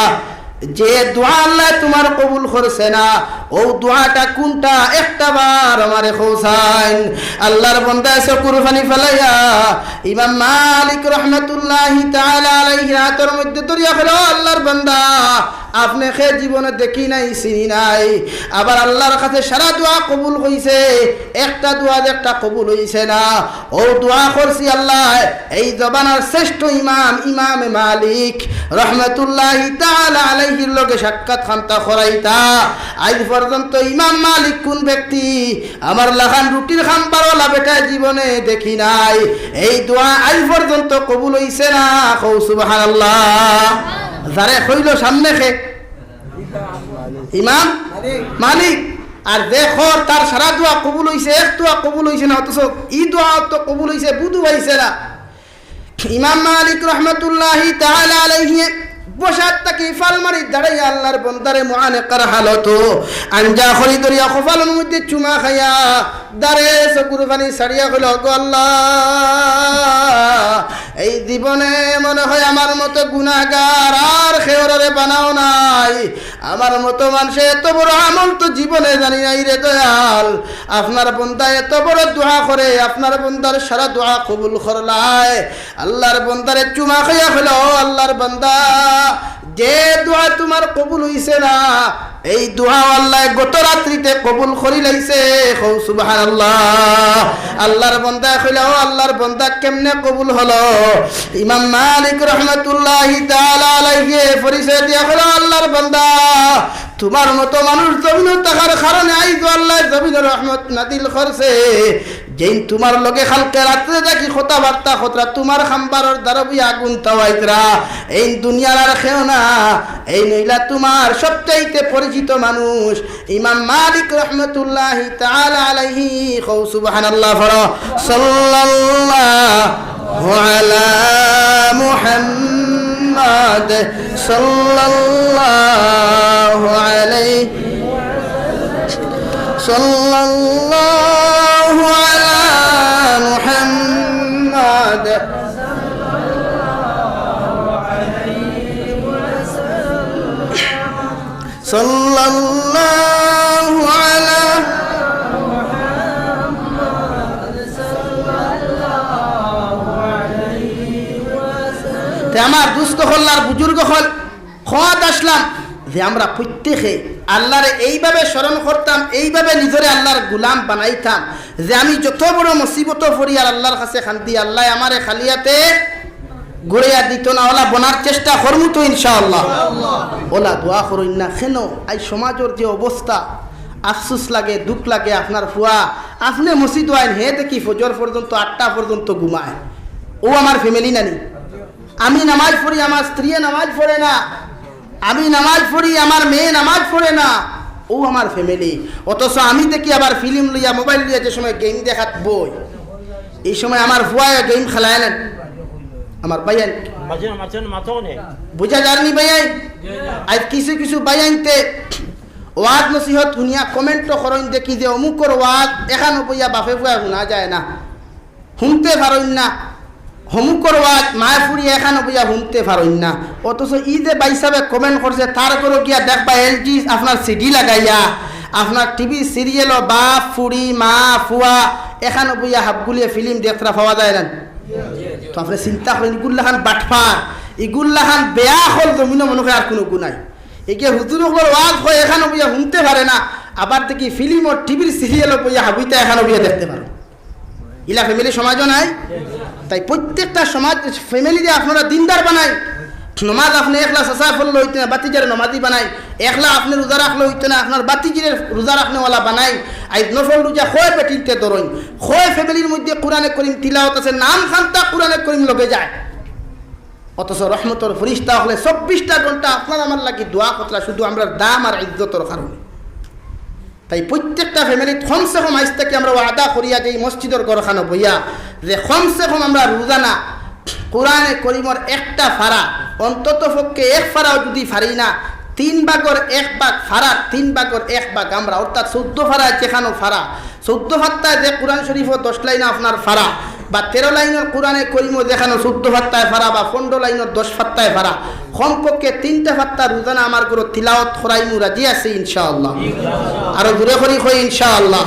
যে দোয়া আল্লায় তুমার কবুল করছে না, অউ দোয়াটা কুনটা? একটা বার আমারে কওছাইন।" আল্লাহর বন্দায় চকুর পানি ফালাইয়া ইমাম মালিক রহমতুল্লাহি তাআলা আলাইহির আতর মধ্যে ধরিয়া কইলা, "ও আল্লাহর বন্দা, আপনে কে জীবনে দেখি নাই, চিনি নাই, আবার আল্লাহর কাছে সারা দোয়া কবুল অইছে, একটা দোয়া যে একটা কবুল অইছে না, অউ দোয়া করছি আল্লায় এই জমানার শ্রেষ্ঠ ইমাম, ইমামে মালিক রহমতুল্লাহি তাআলা আলাইহির লগে সাক্ষাৎ খান্তা করাইতা। আইজ পর্যন্ত ইমাম মালিক কুন ব্যক্তি, আমার লাখান রুটির খাম্বারওয়ালা বেটায় জীবনে দেখি নাই, এই দোয়া আইজ পর্যন্ত কবুল অইছে না।" কও সুবহানাল্লাহ। যারে কইলো সামনে কে? ইমাম মালিক। আর যে কর তার সারা দোয়া কবুল অইছে, এক দোয়া কবুল অইছে না, অথচ ই দোয়া তো কবুল অইছে, বুধু পাইছে না। ইমাম মালিক রহমতুল্লাহি তাআলা আলাইহি বসাত থাকি ফাল মারি দাঁড়াইয়া আল্লাহর বন্দারে মুআনেকার হালতো আঞ্জা করি ধরিয়া কপালর মধ্যে চুমা খাইয়া দারে চকুর পানি ছাড়িয়া কইলা, "গো আল্লাহ, এই জীবনে মনে হয় আমার মতো গুনাহগার আর কেউরে বানাও নাই। আমার মতো মানষে এত বড় আমল তো জীবনে জানি নাই রে দয়াল। আপনার বন্দা এত বড় দোয়া করে, আপনার বন্দার সারা দোয়া কবুল করলায়।" আল্লাহর বন্দারে চুমা খাইয়া কইলা, "ও আল্লাহর বন্দা, যে দোয়া তুমার কবুল অইছে না, এই দোয়া আল্লায় গত রাত্রিতে কবুল করিলাইছে।" কও সুবহানাল্লাহ। আল্লাহর বন্দায় কইলা, "ও আল্লাহর বন্দা, কেমনে কবুল হলো?" ইমাম মালিক রহমতুল্লাহি তাআলা আলাইহি পরিচয় দিয়া কইলা, "আল্লাহর বন্দা, তুমার মতো মানুষ জমিনো থাকার কারণে আইজ আল্লায় জমিনো রহমত নাজিল করছে।" যেইন তুমার লগে কালকে রাত্রে দেখি কথাবার্তা কতরা, তুমার খাম্বারর দ্বারা বইয়া আগুন তাওয়াইতরা, এইন দুনিয়ার আর কেউ না, এইন অইলা তুমার সবচাইতে পরিচিত মানুষ। ইমাম মালিক রহমতুল্লাহি তাআলা আলাইহি, কও সুবহানাল্লাহ পড়ো। সাল্লাল্লাহু আলা মুহাম্মাদ, সাল্লাল্লাহু আলাইহি صلى الله على محمد صلى الله على তে আমার দুস্ত অকল আর বুজুর্গ অকল, কওয়াত আসলাম যে আমরা প্রত্যেকে আল্লাহরে এইভাবে স্মরণ করতাম, এইভাবে নিজরে আল্লাহর গুলাম বানাইতাম, যে আমি যত বড় মুসিবতো পড়ি আর আল্লাহর কাছে কান্দি, আল্লায় আমারে খালি আতে ঘুরাইয়া দিতো না। অলা বনার চেষ্টা করমু তো ইনশাআল্লাহ। অলা দোয়া করইন না কেনে? আইজ সমাজর যে অবস্থা, আফসোস লাগে, দুঃখ লাগে। আপনার ফুয়া, আপনে মসজিদো আইন, হে দেখি ফজর পর্যন্ত, আটটা পর্যন্ত ঘুমায়। অউ আমার family নানি? আমি নামাজ পড়ি, আমার স্ত্রীয়ে নামাজ পড়ে না। আমি নামাজ পড়ি, আমার মেয়ে নামাজ পড়ে না, অউ আমার family। অথচ আমি দেখি আবার film লইয়া, mobile লইয়া যে সময় game দেখাত বই, এই সময় আমার ফুয়ায় game খেলায় না। আমার ভাইয়াইন, মাঝে মাঝে মাথা নেই। বুঝা যারনি ভাইয়াইন? আইজ কিছু কিছু ভাইয়াইন্তে ওয়াজ নসিহত হুনিয়া comment করইন দেখি যে অমুকর ওয়াজ এখানো বইয়া বাপে ফুয়ায় হুনা যায় না। হুনতে পারইন না, হমুকর ওয়াজ মায়ে ফুড়ি এখানো বইয়া হুনতে পারইন না। অথচ ই যে ভাইসাবে comment করছে, তার ঘরো গিয়া দেখবা LG আপনার CD লাগাইয়া, আপনার TV serial-ও বাপ, ফুড়ি, মা, ফুয়া এখানো বইয়া হাবগুলিয়ে film দেখতরা পাওয়া যায় না। তো আপনে চিন্তা করইন, ইগুর লাখান বাটপার, ইগুর লাখান বেয়াখল জমিনো মনে হয় আর কুনু গু নাই। এগিয়ে হুজুর অকলর ওয়াজ কয় এখানো বইয়া হুনতে পারে না, আবার দেখি film ও TV-র serial-ও বইয়া হাবুইতা এখানো বইয়া দেখতে পারে। ইলা family সমাজও নাই। তাই প্রত্যেকটা সমাজ, family-রে আপনারা দিনদার বানাইন। নমাজ আপনে একলা চাচায় পড়লে অইতো না, ভাতিজারে নমাজি বানাইন। একলা আপনে রোজা রাখলে অইতো না, আপনার ভাতিজিরে রোজা রাখনেওয়ালা বানাইন। আইজ নফল রোজা কয় বেটিন্তে ধরইন, কয় ফ্যামিলির মধ্যে কোরআনে করিম তিলাওয়াত আছে, নাম খান্তা কোরআনে করিম লগে যায়। অথচ রহমতর ফিরিস্তা অকলে চব্বিশটা ঘন্টা আপনার আমার লাগি দোয়া করতরা, শুধু আমরার দাম আর ইজ্জতর কারণে। তাই প্রত্যেকটা ফ্যামিলিত কমসে কম আইজ থাকি আমরা ওয়াদা করিয়া যাই মসজিদর ঘরখানো বইয়া, যে কমসে কম আমরা রোজানা কোরআনে করিমর একটা পারা, অন্তত পক্ষে এক পারাও যদি পারি না, তিন ভাগর এক ভাগ পারার তিন ভাগর এক ভাগ আমরা, অর্থাৎ চৌদ্দ পারা যেখানো পারা, চৌদ্দ পাত্তায় যে কোরআন শরীফ দশ লাইন আপনার পারা, বা তেরো লাইনর কোরআনে করিমও যেখানো চৌদ্দ পাত্তায় পারা, বা পনেরো লাইনর দশ পাত্তায় পারা, কমপক্ষে তিনটা পাত্তা রোজানা আমার ঘরো তিলাওয়াত করাইমু, রাজি আছি ইনশাআল্লাহ। আরো জোরে করি কই ইনশাআল্লাহ।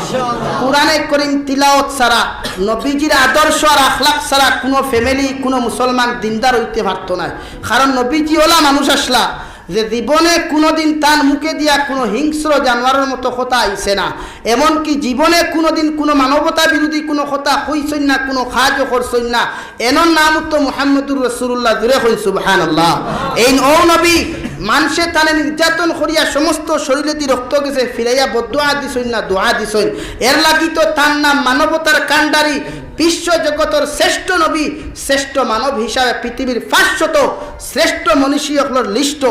কোরআনে করিম তিলাওয়াত ছাড়া, নবীজির আদর্শ আর আখলাক ছাড়া কোনো ফ্যামিলি, কোনো মুসলমান দিনদার অইতে পারতো নায়। কারণ নবীজি ওলা মানুষ আছলা যে জীবনে কোনোদিন তান মুখে দিয়া কোনো হিংস্র জানোয়ারর মতো কথা আইছে না, এমনকি জীবনে কোনোদিন কোনো মানবতা বিরোধী কোনো কথা কইছইন না, কোনো কাজও করছইন না। এনর নাম তো মুহাম্মদুর রাসূলুল্লাহ, জোরে কই সুবহানাল্লাহ। এইন অউ নবী মানষে তানে নির্যাতন করিয়া সমস্ত শরীরেদি রক্ত গেছে, ফিরাইয়া বদদোয়া দিছইন না দোয়া দিছইন। এর লাগি তো তার নাম মানবতার কাণ্ডারি, বিশ্ব জগতর শ্রেষ্ঠ নবী, শ্রেষ্ঠ মানব হিসাবে পৃথিবীর পাঁচশত শ্রেষ্ঠ মনীষী অকলর লিস্টো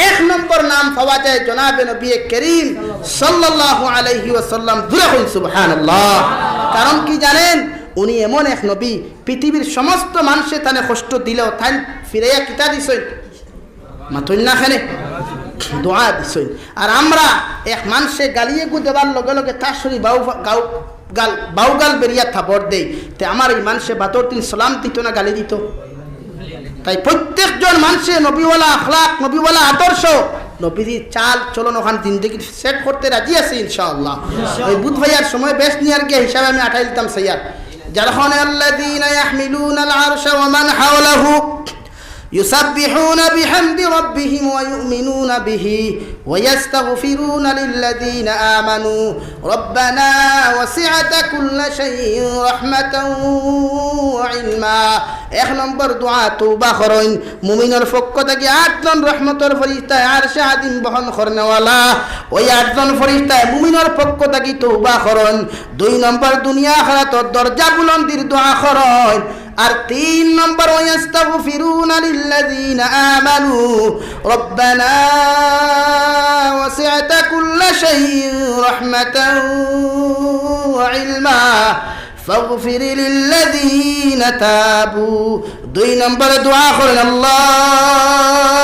এক নম্বর নাম পাওয়া যায় জনাবে নবী করিম সাল্লাল্লাহু আলাইহি ওয়াসাল্লাম। জোরে কই সুবহানাল্লাহ। কারণ কি জানেন? উনি এমন এক নবী, পৃথিবীর সমস্ত মানষে তানে কষ্ট দিলেও তাইন ফিরাইয়া কিতা দিছইন? মাতইন না কেনে? দোয়া দিছইন। আর আমরা এক মানষে গালিয়ে গু দেবার লগে লগে তার শরীর বাউ গাউ গাল, বাউ গাল বেরিয়া থাবড় দেই, তে আমার এই মানষে বাদর দিন সালাম দিত না গালি দিত? তাই প্রত্যেকজন মানষে নবীওয়ালা আখলাক, নবীওয়ালা আদর্শ, নবীজির চাল চলন ওখান জিন্দেগি সেট করতে রাজি আছে ইনশাআল্লাহ। ওই বুধ ভাইয়ার সময় বেশ নিয়ার গিয়া হিসাবে আমি আঠাই দিতাম সাইয়ার। যার কারণে الذين يحملون العرش ومن حوله يسبحون بحمد ربهم ويؤمنون به ويستغفرون للذين آمنوا ربنا وسعت كل شيء رحمة وعلما। এক নম্বর দোয়া তওবা করইন। মুমিনর পক্ষ থাকি আটজন রহমতর ফিরিস্তায় আরশে আজিম বহন করনেওয়ালা, ওই আটজন ফিরিস্তায় মুমিনর পক্ষ থাকি তওবা করইন। দুই নম্বর, দুনিয়া আখিরাতর দরজা বুলন্দির দোয়া করইন। আর তিন নম্বর, ويستغفرون للذين آمنوا ربنا وسعت كل شيء رحمة وعلما فاغفر للذين تابوا। দুই নম্বরে দোয়া করইন, আল্লাহ,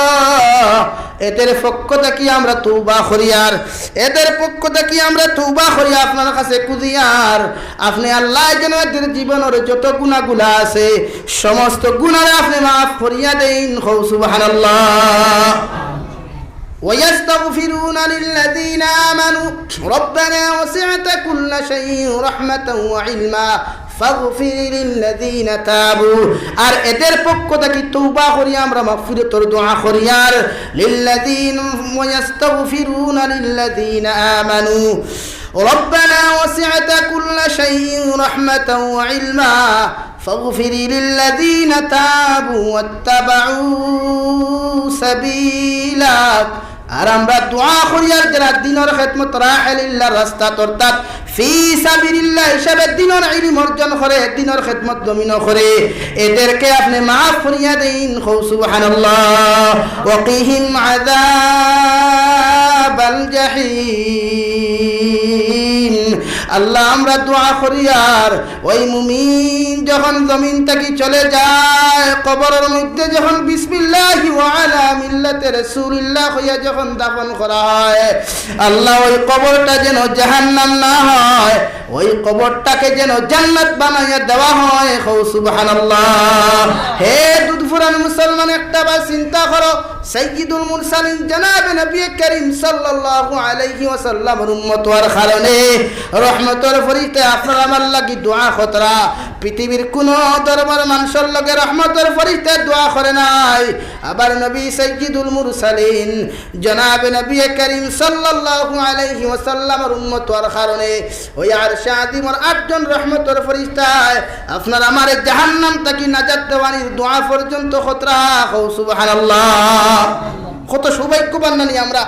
এদের পক্ষ থাকি আমরা তওবা করিয়ার, এদের পক্ষ থাকি আমরা তওবা করি আপনার কাছে খুঁজিয়ার, আপনে আল্লাহ যেন এদের জীবনর যত গুনাগুলা আছে, সমস্ত গুনারে আপনে মাফ করিয়া দেইন। কও সুবহানাল্লাহ। ويستغفرون للذين آمنوا ربنا وسعت كل شيء رحمة وعلما فاغفر للذين تابوا। আর এদের পক্ষ থাকি তওবা করি আমরা মাগফিরাতর দোয়া করিয়ার। للذين ويستغفرون للذين آمنوا ربنا وسعت كل شيء رحمة وعلما فاغفر للذين تابوا واتبعوا سبيلك। আর আমরা দোয়া করিয়ার যারা দ্বীনর খেদমত রাহে লিল্লাহর রাস্তাত অর্থাৎ ফি সাবিলিল্লাহ হিসাবে দ্বীনর ইলম অর্জন করে, দ্বীনর খেদমত জমিনো করে, এদেরকে আপনে মাফ করিয়া দেইন। কও সুবহানাল্লাহ। وقهم عذاب الجحيم। আল্লাহ, আমরা দোয়া করিয়ার ওই মুমিন যখন জমিন থাকি চলে যায়, কবরর মধ্যে যখন বিসমিল্লাহি ওয়া আলা মিল্লাতি রাসূলিল্লাহ কইয়া যখন দাফন করা হয়, আল্লাহ, ওই কবরটা যেন জাহান্নাম না হয়, ওই কবরটাকে যেন জান্নাত বানাইয়া দেওয়া হয়। কও সুবহানাল্লাহ। হে দুধ ফুরান মুসলমান, একটা বার চিন্তা করো, সাইয়্যিদুল মুরসালিন জনাবে নবী করিম সাল্লাল্লাহু আলাইহি ওয়াসাল্লামর উম্মত হওয়ার কারণে রহমতর ফিরিস্তায় আপনার আমার লাগি দোয়া করতরা। পৃথিবীর কোনো ধর্মর মানষর লগে রহমতর ফিরিস্তায় দোয়া করে নাই। আবার নবী সাইয়্যিদুল মুরসালিন, জনাবে নবী করিম সাল্লাল্লাহু আলাইহি ওয়াসাল্লামর উম্মত অওয়ার কারণে ওই আরশে আজিমর আটজন রহমতর ফিরিস্তায় আপনার আমারে জাহান্নাম থাকি নাজাত দেওয়ানির দোয়া পর্যন্ত করতরা। কও সুবহানাল্লাহ। কত সৌভাগ্যবান নানি আমরা।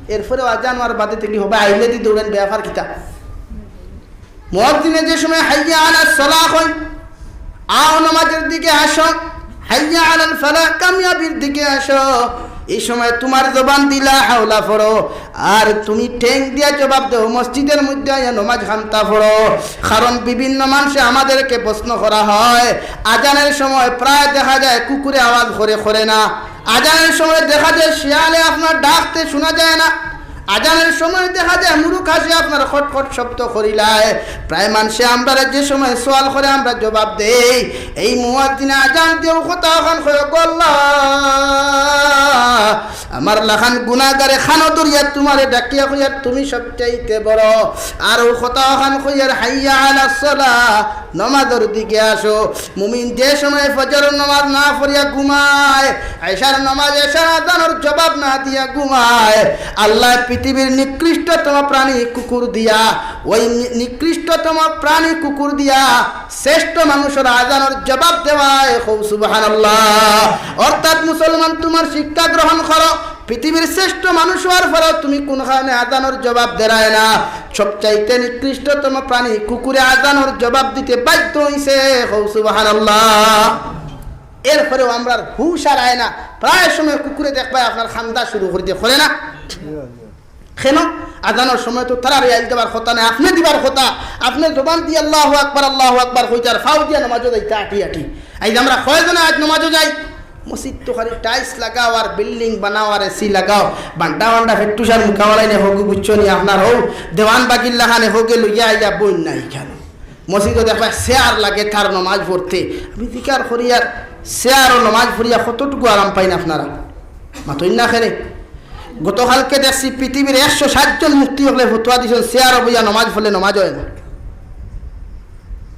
এরপরেও আজান অওয়ার বাদে থাকি হবায় আইলে দি দৌড়াইন, ব্যাপার কিতা? মুয়াজ্জিনে যে সময় হাইয়া আলাস সালাহ কয়, আও নামাজের দিকে আসো, হাইয়া আলাল ফালাহ, কামিয়াবির দিকে আসো, এই সময় তুমার জবান দি লা হাওলা পড়ো, আর তুমি ঠেং দিয়া জবাব দেও, মসজিদের মধ্যে আইয়া নামাজ খান্তা পড়ো। কারণ বিভিন্ন মানষে আমাদেরকে প্রশ্ন করা হয়, আজানের সময় প্রায় দেখা যায় কুকুরে আওয়াজ করে, করে না? আজানের সময় দেখা যায় শিয়ালে আপনার ডাকতে শোনা যায় না। আজানের সময় দেখা যায় মুরুগ হাঁসে আপনার খটখট শব্দ করিলায়। প্রায় মানষে আমরারে যে সময় সওয়াল করে আমরা জবাব দেই। এই মুয়াজ্জিনে আজান দিয়া অউ কথা অখান কয়, গো আল্লাহ, আমার লাখান গুনাগারে কানো ধরিয়া তুমারে ডাকিয়া কইয়ার তুমি সবচাইতে বড়। আর অউ কথা অখান কইয়ার হাইয়া আলাস সালাহ, নমাজর দিকে আসো। মুমিন যে সময় ফজরর নমাজ না পড়িয়া ঘুমায়, এশার নমাজ, এশার আজানর জবাব না দিয়া ঘুমায়, আল্লায় পৃথিবীর নিকৃষ্টতম প্রাণী কুকুর দিয়া, ওই নি-, নিকৃষ্টতম প্রাণী কুকুর দিয়া শ্রেষ্ঠ মানুষর আজানর জবাব দেওয়ায়। কও সুবহানাল্লাহ। অর্থাৎ মুসলমান, তুমার শিক্ষা গ্রহণ করো, পৃথিবীর শ্রেষ্ঠ মানুষ অওয়ার পরেও তুমি কুন কারণে আজানর জবাব দেরায় না? সবচাইতে নিকৃষ্টতম প্রাণী কুকুরে আজানর জবাব দিতে বাধ্য অইছে। কও সুবহানাল্লাহ। এরপরেও আমরার হুশ আর আয় না, প্রায় সময় কুকুরে দেখবায় আপনার কান্দা শুরু করি দেয়, করে না? কেনে? আজানর সময় তো তারারে আইল দেবার কথা নায়, আপনে দিবার কথা। আপনে জবান দি আল্লাহু আকবার, আল্লাহু আকবার কইতা আর ফাও দিয়া নমাজো যাইতা আটি আটি। আইজ আমরা কয়জনে আইজ নমাজো যাই? মসজিদ তো খালি tiles লাগাও আর building বানাও আর AC লাগাও, বান্ডা বান্ডা ফেট্টুসার মুকাবেলায় নে হোক, বুঝছো নি? আপনার হউ দেওয়ান বাগির লাখানে হোকে লইয়া আইয়া বইন নাই কেনে? মসজিদো দেখবায় চেয়ার লাগে তার নমাজ পড়তে। আমি জিকার করি আর চেয়ারো নমাজ পড়িয়া কতটুকু আরাম পাইন আপনারা? মাতইন না কেনে? গতকালকে দেখছি পৃথিবীর একশো ষাইট জন মুফতি অকলে ফতোয়া দিছইন চেয়ারো বইয়া নমাজ পড়লে নমাজ অয় না।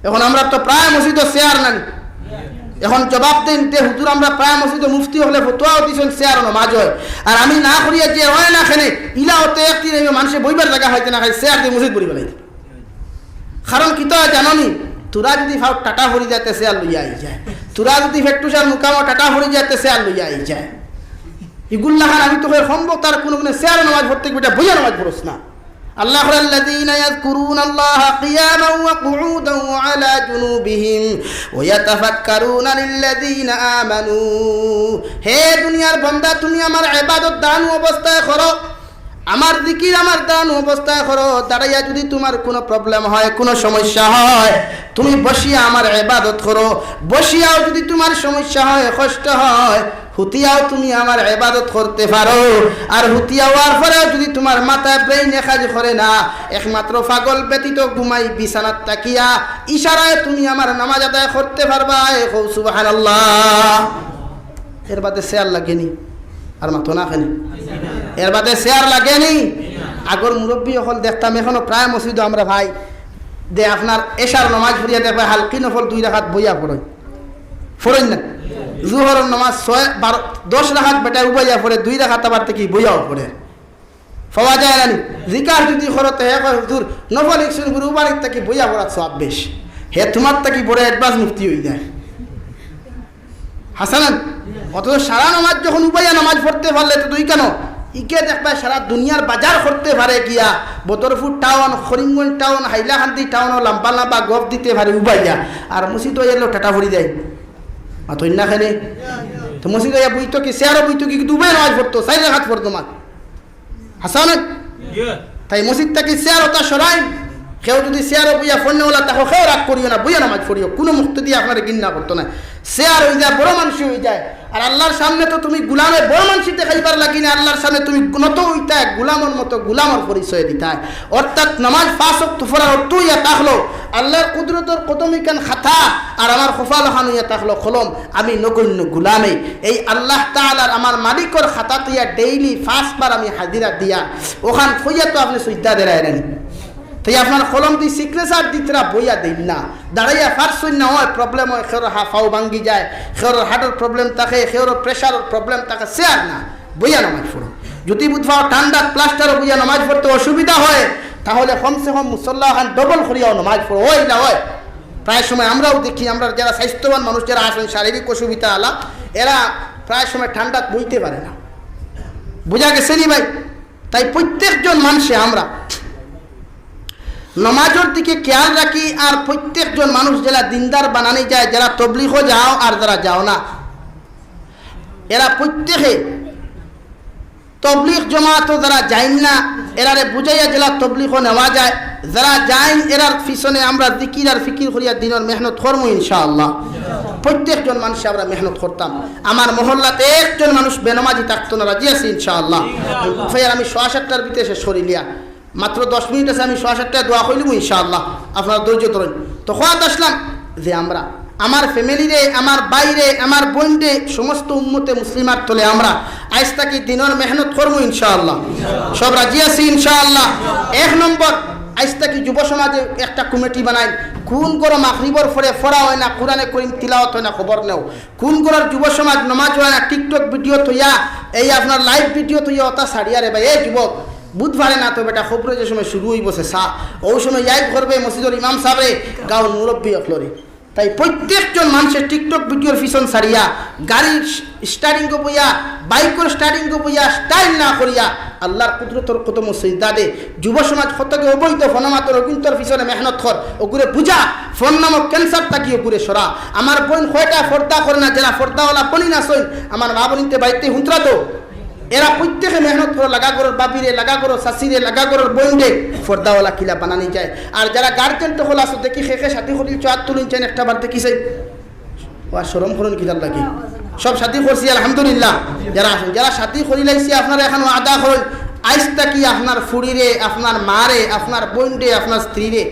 এখন আমরার তো প্রায় মসজিদো চেয়ার নাই। এখন জবাব দেইন তে হুজুর, আমরা প্রায় মসজিদো মুফতি অকলে ফতোয়াও দিছইন চেয়ারো নমাজ অয়। আর আমি না করিয়া যে অয় না কেনে, ইলা অতে একদিন অইবো মানষে বইবার জাগা পাইতে না পায়, চেয়ার দি মসজিদ ভরি ফালাইবো। কারণ কিতা জানো নি? থুড়া যুদি ফাও টাটা পড়ি যায় তে চেয়ার লইয়া আই যায়, থুড়া যুদি ফেট্টুসার মুকামো টাটা পড়ি যায় তে চেয়ার লইয়া আই যায়। ইগুর লাখান আমি তো কই সম্ভব তার কুনু কুনু চেয়ারো নমাজ পড়তে কি বেটা বইয়া নমাজ পড়স না। আল্লায় কইরা, الذين يذكرون الله قياما وقعودا وعلى جنوبهم ويتفكرون للذين آمنوا। হে দুনিয়ার বান্দা, তুমি আমার ইবাদত দান অবস্থায় করো, আমার জিকির আমার দান অবস্থায় করো। দাঁড়াইয়া যুদি তুমার কুনু problem হয়, কুনু সমস্যা হয়, তুমি বসিয়া আমার ইবাদত করো। বসিয়াও যুদি তুমার সমস্যা হয়, কষ্ট হয়, হুতিয়াও তুমি আমার ইবাদত করতে পারো। আর হুতিয়া অওয়ার পরেও যুদি তুমার মাথায় brain-এ কাজ করে না, একমাত্র পাগল ব্যতীত ঘুমাই বিছানাত থাকিয়া ইশারায় তুমি আমার নামাজ আদায় করতে পারবায়। কও সুবহানাল্লাহ। এর বাদে চেয়ার লাগে নি? আর মাতো না কেনে? এর বাদে চেয়ার লাগে নি? আগর মুরব্বি অকল দেখতাম, এখনো প্রায় মসজিদো আমরা পাই দে আপনার এশার নমাজ পড়িয়া দেখবায় হালকি নফল দুই রাকাত বইয়া পড়ইন। পড়ইন না? জুহরর নমাজ ছয়, বারো, দশ রাকাত বেটায় উবাইয়া পড়ে, দুই রাকাত আবার থাকি বইয়াও পড়ে। পাওয়া যায় না নি? জিকার যুদি করো তে হে কয়, "হুজুর, নফল ইকসুন গুরু উবানির থাকি বইয়া পড়ার সওয়াব বেশ।" হে তুমার থাকি বড় advance মুফতি অই যায়। হাসানান, অথচ সারা নমাজ যখন উবাইয়া নমাজ পড়তে পারলে তো দুই কেন? ইকে দেখবায় সারা দুনিয়ার বাজার করতে পারে গিয়া, বদরপুর টাউন, করিমগঞ্জ টাউন, হাইলাকান্দি টাউনও লম্বা লম্বা গপ দিতে পারে উবাইয়া, আর মসজিদো আইয়া টাটা পড়ি যায়। মাতইন না কেনে? তো মসজিদো আইয়া বইতো কি, চেয়ারো বইতো কি, কিন্তু উবাইয়া নমাজ পড়তো, চাইর রাকাত পড়তো মাত্র। হাসানান? তাই মসজিদ থাকি চেয়ার অতা সরাইন। কেউ যুদি চেয়ারো বইয়া পড়নেওয়ালা থাকো, কেউ রাগ করিও না, বইয়া নমাজ পড়িও, কুনু মুক্তাদি আপনারে ঘিন্না করতো নায়। চেয়ার অই যায়, বড় মানষি অই যায়। আর আল্লার সামনে তো তুমি গুলামে, বড় মানষি দেখাইবার লাগি না, আল্লার সামনে তুমি নত অইতায়, গুলামর মতো গুলামর পরিচয় দিতায়। অর্থাৎ নমাজ পাঁচ ওয়াক্ত পড়ার অর্থ অইয়া থাকলো, আল্লার কুদরতর কদম ইখান খাতা, আর আমার কপাল খান অইয়া থাকলো কলম, আমি নগণ্য গুলামে। এই আল্লাহ তাআলার আমার মালিকর খাতা থইয়া daily পাঁচবার আমি হাজিরা দিয়া, অখান কইয়া তো আপনে সিজদা দেরায় না নি। তাই আপনার কলম দি সিগনেচার দিতরা বইয়া দিন না, দাঁড়াইয়া পারছইন না, অয় প্রবলেম অয়, কেউর হা-, পাও ভাঙ্গি যায়, কেউর হার্টর প্রবলেম থাকে, কেউর প্রেশারর প্রবলেম থাকে, চেয়ার না, বইয়া নমাজ পড়ো। যদি বুধবার ঠান্ডা প্লাস্টারো বইয়া নমাজ পড়তে অসুবিধা হয়, তাহলে কমসে কম মুসল্লা খান ডবল করিয়াও নমাজ পড়ো। অয় না অয়? প্রায় সময় আমরাও দেখি, আমরা যারা স্বাস্থ্যবান মানুষ, যারা আছেন শারীরিক অসুবিধা আলা, এরা প্রায় সময় ঠান্ডাত বইতে পারে না। বুঝা গেছে নি ভাই? তাই প্রত্যেকজন মানুষে আমরা নমাজর দিকে খেয়াল রাখি। আর প্রত্যেকজন মানুষ যারা দিনদার বানানি যায়, যারা তবলিগো যাও আর যারা যাও না, এরা প্রত্যেকে তবলিগ জমাতো যারা যাইন না, এরারে বুঝাইয়া যারা তবলিগো নেওয়া যায়, যারা যাইন এরার পিছনে আমরা জিকির আর ফিকির করিয়া দিনর মেহনত করমু ইনশাআল্লাহ। প্রত্যেকজন মানুষে আমরা মেহনত করতাম। আমার মহল্লাত একজন মানুষ বেনমাজি থাকতো না, রাজি আছি ইনশাআল্লাহ। ভাই, আর আমি সোয়া সাতটার ভিতরে শেষ করিলিয়া, মাত্র দশ মিনিট আছে, আমি সোয়া সাতটায় দোয়া কইলিমু ইনশাআল্লাহ, আপনারা ধৈর্য ধরইন। তো কওয়াত আসলাম যে আমরা আমার ফ্যামিলিরে, আমার ভাইরে, আমার বইনরে, সমস্ত উম্মতে মুসলিমার তলে আমরা আইজ থাকি দিনর মেহনত করমু ইনশাআল্লাহ। সব রাজি আছি ইনশাআল্লাহ। এক নম্বর, আইজ থাকি যুব সমাজে একটা কমিটি বানাইন। কোন ঘরো মাগরিবর পরে পড়া হয় না, কোরআনে করিম তিলাওয়াত হয় না, খবর নেও। কোন ঘরর যুব সমাজ নমাজ হয় না, TikTok ভিডিও থইয়া, এই আপনার লাইভ ভিডিও থইয়া অতা ছাড়িয়া রে ভাই, এই যুবক, বুধবারে না তো বেটা, খবরে যে সময় শুরু হইব সে সা, ওই সময় লাইভ করবে মসজিদর ইমাম সাহেবরে, গাঁওর মুরব্বী অকলরে। তাই প্রত্যেকজন মানুষের TikTok ভিডিওর পিছন ছাড়িয়া, গাড়ির স্টারিং গো বইয়া, বাইকর স্টারিং গো বইয়া, স্টাইল না করিয়া, আল্লাহর কুদরতর কদম সিজদা দে। যুব সমাজ কতকে অবৈধ ফোন মাতর অগুন্তর পিছনে মেহনত কর, ওগুরে বুঝা, ফোন নামক ক্যান্সার থাকি ওগুরে সরা। আমার বইন কয়টা পর্দা করে না, যারা পর্দাওয়ালা বনি না সইন, আমার মা বনিতে বাড়িতে হুঁতরা তো। এরা প্রত্যেকে মেহনত করো, লাগা করো বাবিরে, লাগা করো চাচিরে, লাগা করো বইনরে, পর্দাওয়ালা কিলা বানানি যায়। আর যারা গার্জেন তখন আসো, দেখি খে খে শাদি করিল, চোয়াত তুলুন চাইন, একটা বার দেখি চাই। ওয়া শরম করুন কিতার লাগি। সব শাদি করছি, আলহামদুলিল্লাহ। যারা আছেন, যারা শাদি করি লাইছি, আপনারা এখন আদা করুন। আইজ থাকি আপনার ফুড়িরে, আপনার মারে, আপনার বইনরে, আপনার স্ত্রীরে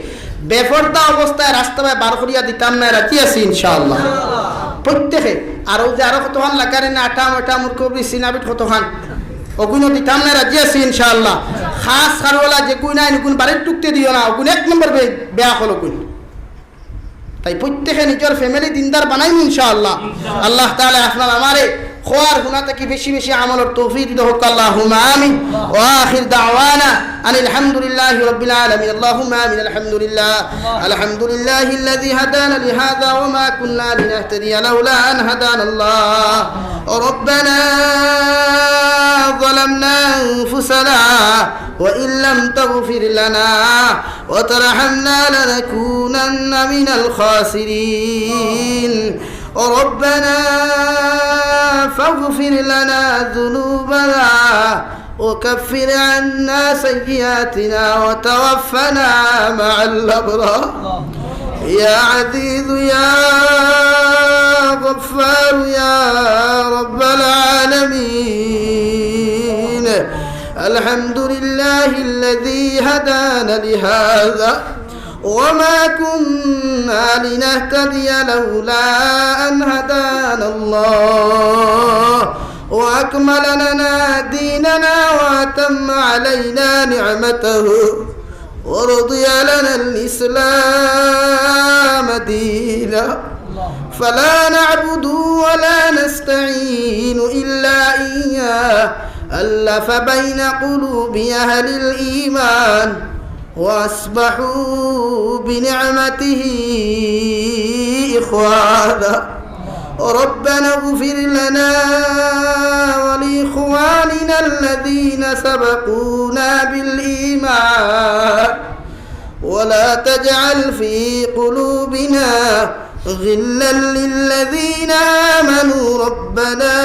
বেপর্দা অবস্থায় রাস্তায় বার করিয়া দিতাম না, রাজি আছি ইনশাআল্লাহ। প্রত্যেকে, আর ওই যে আরো কতখান লাগারে না, আটা ময়টা মূর্খ বি সিনাবিট কতখান, ওগুলো দিতাম না, রাজি আছি ইনশাআল্লাহ। খাস খারওয়ালা যে গুই নাই, ওগুন বাড়ির ঢুকতে দিও না, ওগুন এক নম্বর বে-, বেয়া হলো গুই। তাই প্রত্যেকে নিজের ফ্যামিলি দিনদার বানাইমু ইনশাআল্লাহ। আল্লাহ তাআলা আপনার আমারে খোয়ার হুনা থাকি বেশি বেশি আমলর তৌফিক দিতে হোক, আল্লাহুম্মা আমিন। ওয়া আখির দাওয়ানা আনিল হামদুলিল্লাহি রাব্বিল আলামিন। আল্লাহুম্মা আমিন। আলহামদুলিল্লাহ। الحمد لله الذي هدانا لهذا وما كنا لنهتدي لولا أن هدانا الله. ربنا ظلمنا أنفسنا وإن لم تغفر لنا وترحمنا لنكونن من الخاسرين. ربنا فاغفر لنا ذنوبنا وكفر عنا سيئاتنا وتوفنا مع الأبرار. يا عزيز يا غفار يا رب العالمين. الحمد لله الذي هدانا لهذا وما كنا لنهتدي لولا أن هدانا الله وأكمل لنا ديننا وأتم علينا نعمته ورضي لنا الإسلام دينا فلا نعبد ولا نستعين إلا إياه ألف بين قلوب أهل الإيمان وأصبحوا بنعمته إخوانا. ربنا اغفر لنا ولإخواننا الذين سبقونا بالإيمان ولا تجعل في قلوبنا غلا للذين آمنوا ربنا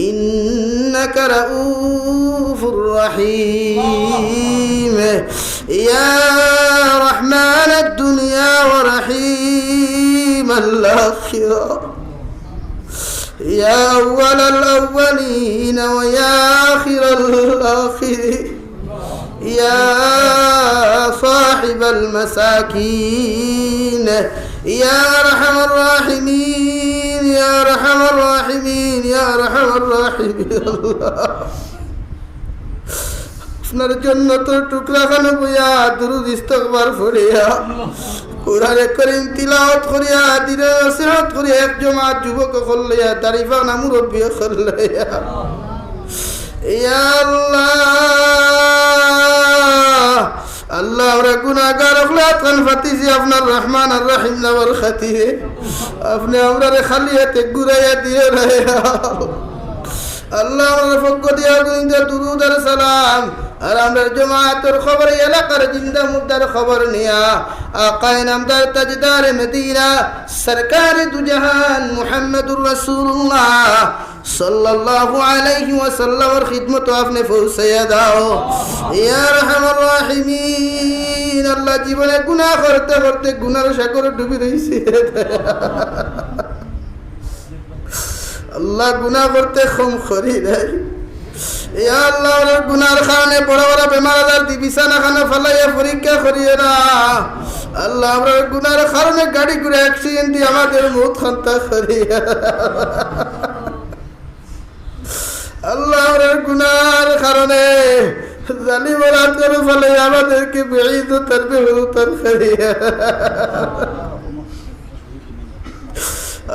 إنك رؤوف رحيم. يا رحمن الدنيا ورحيم الآخرة، يا أول الأولين ويا آخر الآخرين، يا صاحب المساكين، يا أرحم الراحمين، يا أرحم الراحمين، يا أرحم الراحمين. আপনার জন্নতর টুকরা খানো বইয়া দুরুদ ইস্তগফার পড়িয়া, কোরআনে করিম তিলাওয়াত করিয়া, দিনের নসিহত করিয়া, এক জমাত যুবক অকল লইয়া, দাড়ি পাকনা মুরব্বি অকল লইয়া। ইয়া আল্লাহ, আল্লাহ, আমরা গুনাহগার অকলে আতখান পাতিছি আপনার রহমান আর রহিম নামর খাতিরে। আপনে আমরারে খালি আতে ঘুরাইয়া দিও না, ইয়া আল্লাহ। আল্লাহ, আমরার পক্ষ দিয়া অগণিত দুরুদ আর সালাম, আর আমরার জমাতর খবর, এলাকার জিন্দা মুর্দার খবর নিয়া আকায়ে নামদার তাজদারে মদিনা সরকারে দুজাহান মুহাম্মদুর রাসূলুল্লাহ সাল্লাল্লাহু আলাইহি ওয়াসাল্লামর খিদমতো আপনে পৌঁছাইয়া দাও। ইয়া আরহামার রাহিমিন, আল্লাহ, জীবনে গুনাহ করতে করতে গুনার সাগরে ডুবি রইছি। আল্লাহ, গুনাহ করতে কম করি নাই। ইয়া আল্লাহ, আমরার গুনার কারণে বড় বড় বেমার আজার দি বিছানা খানো ফালাইয়া পরীক্ষা করিও না। আল্লাহ, আমরার গুনার কারণে গাড়ি ঘোড়া accident দি আমাদের মউত খান্তা করিও। আল্লাহ, আমরার গুনার কারণে জালিমর আতর ফালাইয়া আমাদেরকে বেইজ্জত আর বেহুরমত করিও।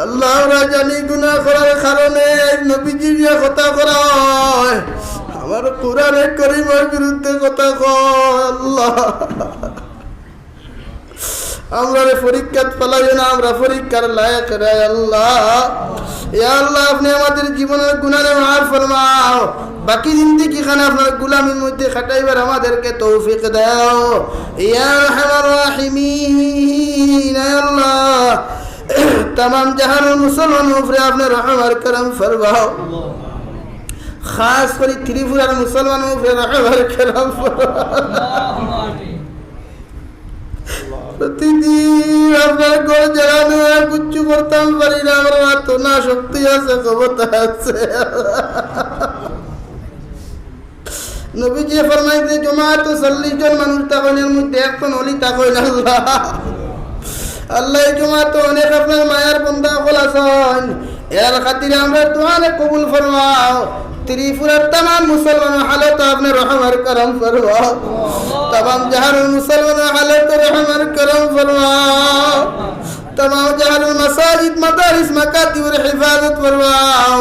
আল্লাহ, আমরা জানি গুনাহ করার কারণে নবীজির যে কথা করা হয়, আমার কোরআনে করিমর বিরুদ্ধে কথা কয়। আল্লাহ, আমরারে পরীক্ষাত ফালাইও না, আমরা পরীক্ষার লায়েক নায় আল্লাহ। ইয়া আল্লাহ, আপনে আমাদের জীবনের গুনারে মাফ ফরমাও, বাকি জিন্দেগি খান আপনার গুলামির মধ্যে কাটাইবার আমাদেরকে তৌফিক দাও। ইয়া আরহামার রাহিমিন, ইয়া আল্লাহ, তামাম জাহানর মুসলমান উপরে আপনে রহম আর করম ফরমাও। খাস করি ত্রিপুরার মুসলমান উপরে রহম আর করম ফরমাও। প্রতিদিন আপনার ঘর জ্বালানো আর কিচ্ছু করতাম পারি না, আমার হাত না শক্তি আছে, ক্ষমতা আছে। নবীজি ফরমাইছে, জমাতো চল্লিশ জন মানুষ থাকইন, এর মধ্যে একজন অলি থাকইন আল্লাহ। আল্লাহ, এই জমাতো অনেক আপনার মায়ার বন্দা অকল আছইন, এর খাতিরে আমরার দোয়ারে কবুল ফরমাও। ত্রিপুরার তামাম মুসলমান হালত আপনে রহম আর করম ফরমাও। তামাম জাহানর মুসলমান হালত রহম আর করম ফরমাও। তামাম জাহানর মাসাজিদ, মাদারিস, মাকাতিবর হেফাজত ফরমাও।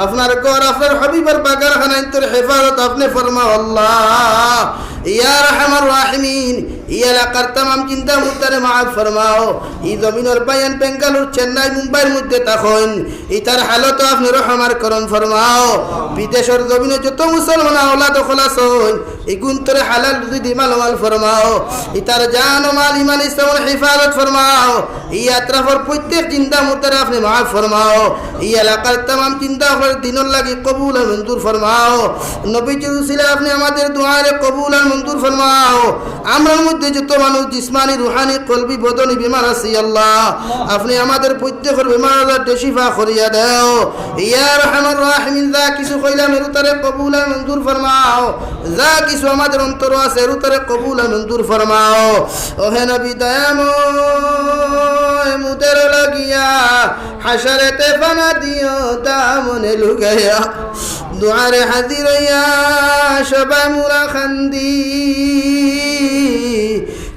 আপনার ঘর, আপনার হাবিবর বাগান খানাইন্তর হেফাজত আপনে ফরমাও আল্লাহ। ইয়া আরহামার রাহিমিন, ই এলাকার তামাম জিন্দা মুর্দারে মাফ ফরমাও। ই জমিনর বাইয়ান বেঙ্গালুর, চেন্নাই, মুম্বাইর মধ্যে থাকইন, ইতার হালতো আপনে রহম আর করম ফরমাও। বিদেশর জমিনো যত মুসলমান আওলাদ অকল আছইন, ইগুইন্তরে হালাল রুজি দি মালামাল ফরমাও। ইতার জান ও মাল, ইমান ইসলামর হেফাজত ফরমাও। ই আতরাফর প্রত্যেক জিন্দা মুর্দারে আপনে মাফ ফরমাও। ই এলাকার তামাম জিন্দা অকলর দিনর লাগি কবুল আর মঞ্জুর ফরমাও। নবীজির উসিলায় আপনে আমাদের দোয়ারে কবুল আর মঞ্জুর ফরমাও। আমরার মধ্যে যত মানুষ জিসমানি, রুহানি, কলবি, বদনি বেমার আছি আল্লাহ, আপনে আমাদের প্রত্যেকর বেমার আজার দে শিফা করিয়া দেও। ইয়া আরহামার রাহিমিন, যা কিছু কইলাম এরতারে কবুল আর মঞ্জুর ফরমাও। যা কিছু আমাদের অন্তরো আছে এরতারে কবুল আর মঞ্জুর ফরমাও। ওহে নবী দয়াময়, মুদের লাগিয়া হাশরেতে ফানা দিও দামনে লুকাইয়া। দোয়ারে হাজির অইয়া সবাই মুরা কান্দি।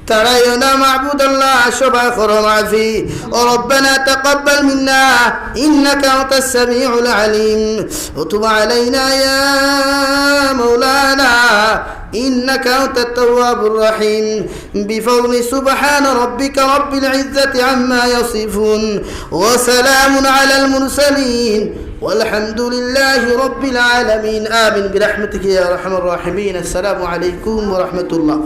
তাড়াইও না মাবুদ আল্লাহ, সবাই করো মাফি। ও রব্বানা তাকাব্বাল মিন্না ইন্নাকা আনতাস সামিউল আলিম। ওয়া তুব আলাইনা ইয়া মাওলানা ইন্নাকা আনতাত তাওয়াবুর রহিম। بفضل سبحان ربك رب العزة عما يصفون وسلام على المرسلين والحمد لله رب العالمين. آمين برحمتك يا أرحم الراحمين. السلام عليكم ورحمة الله.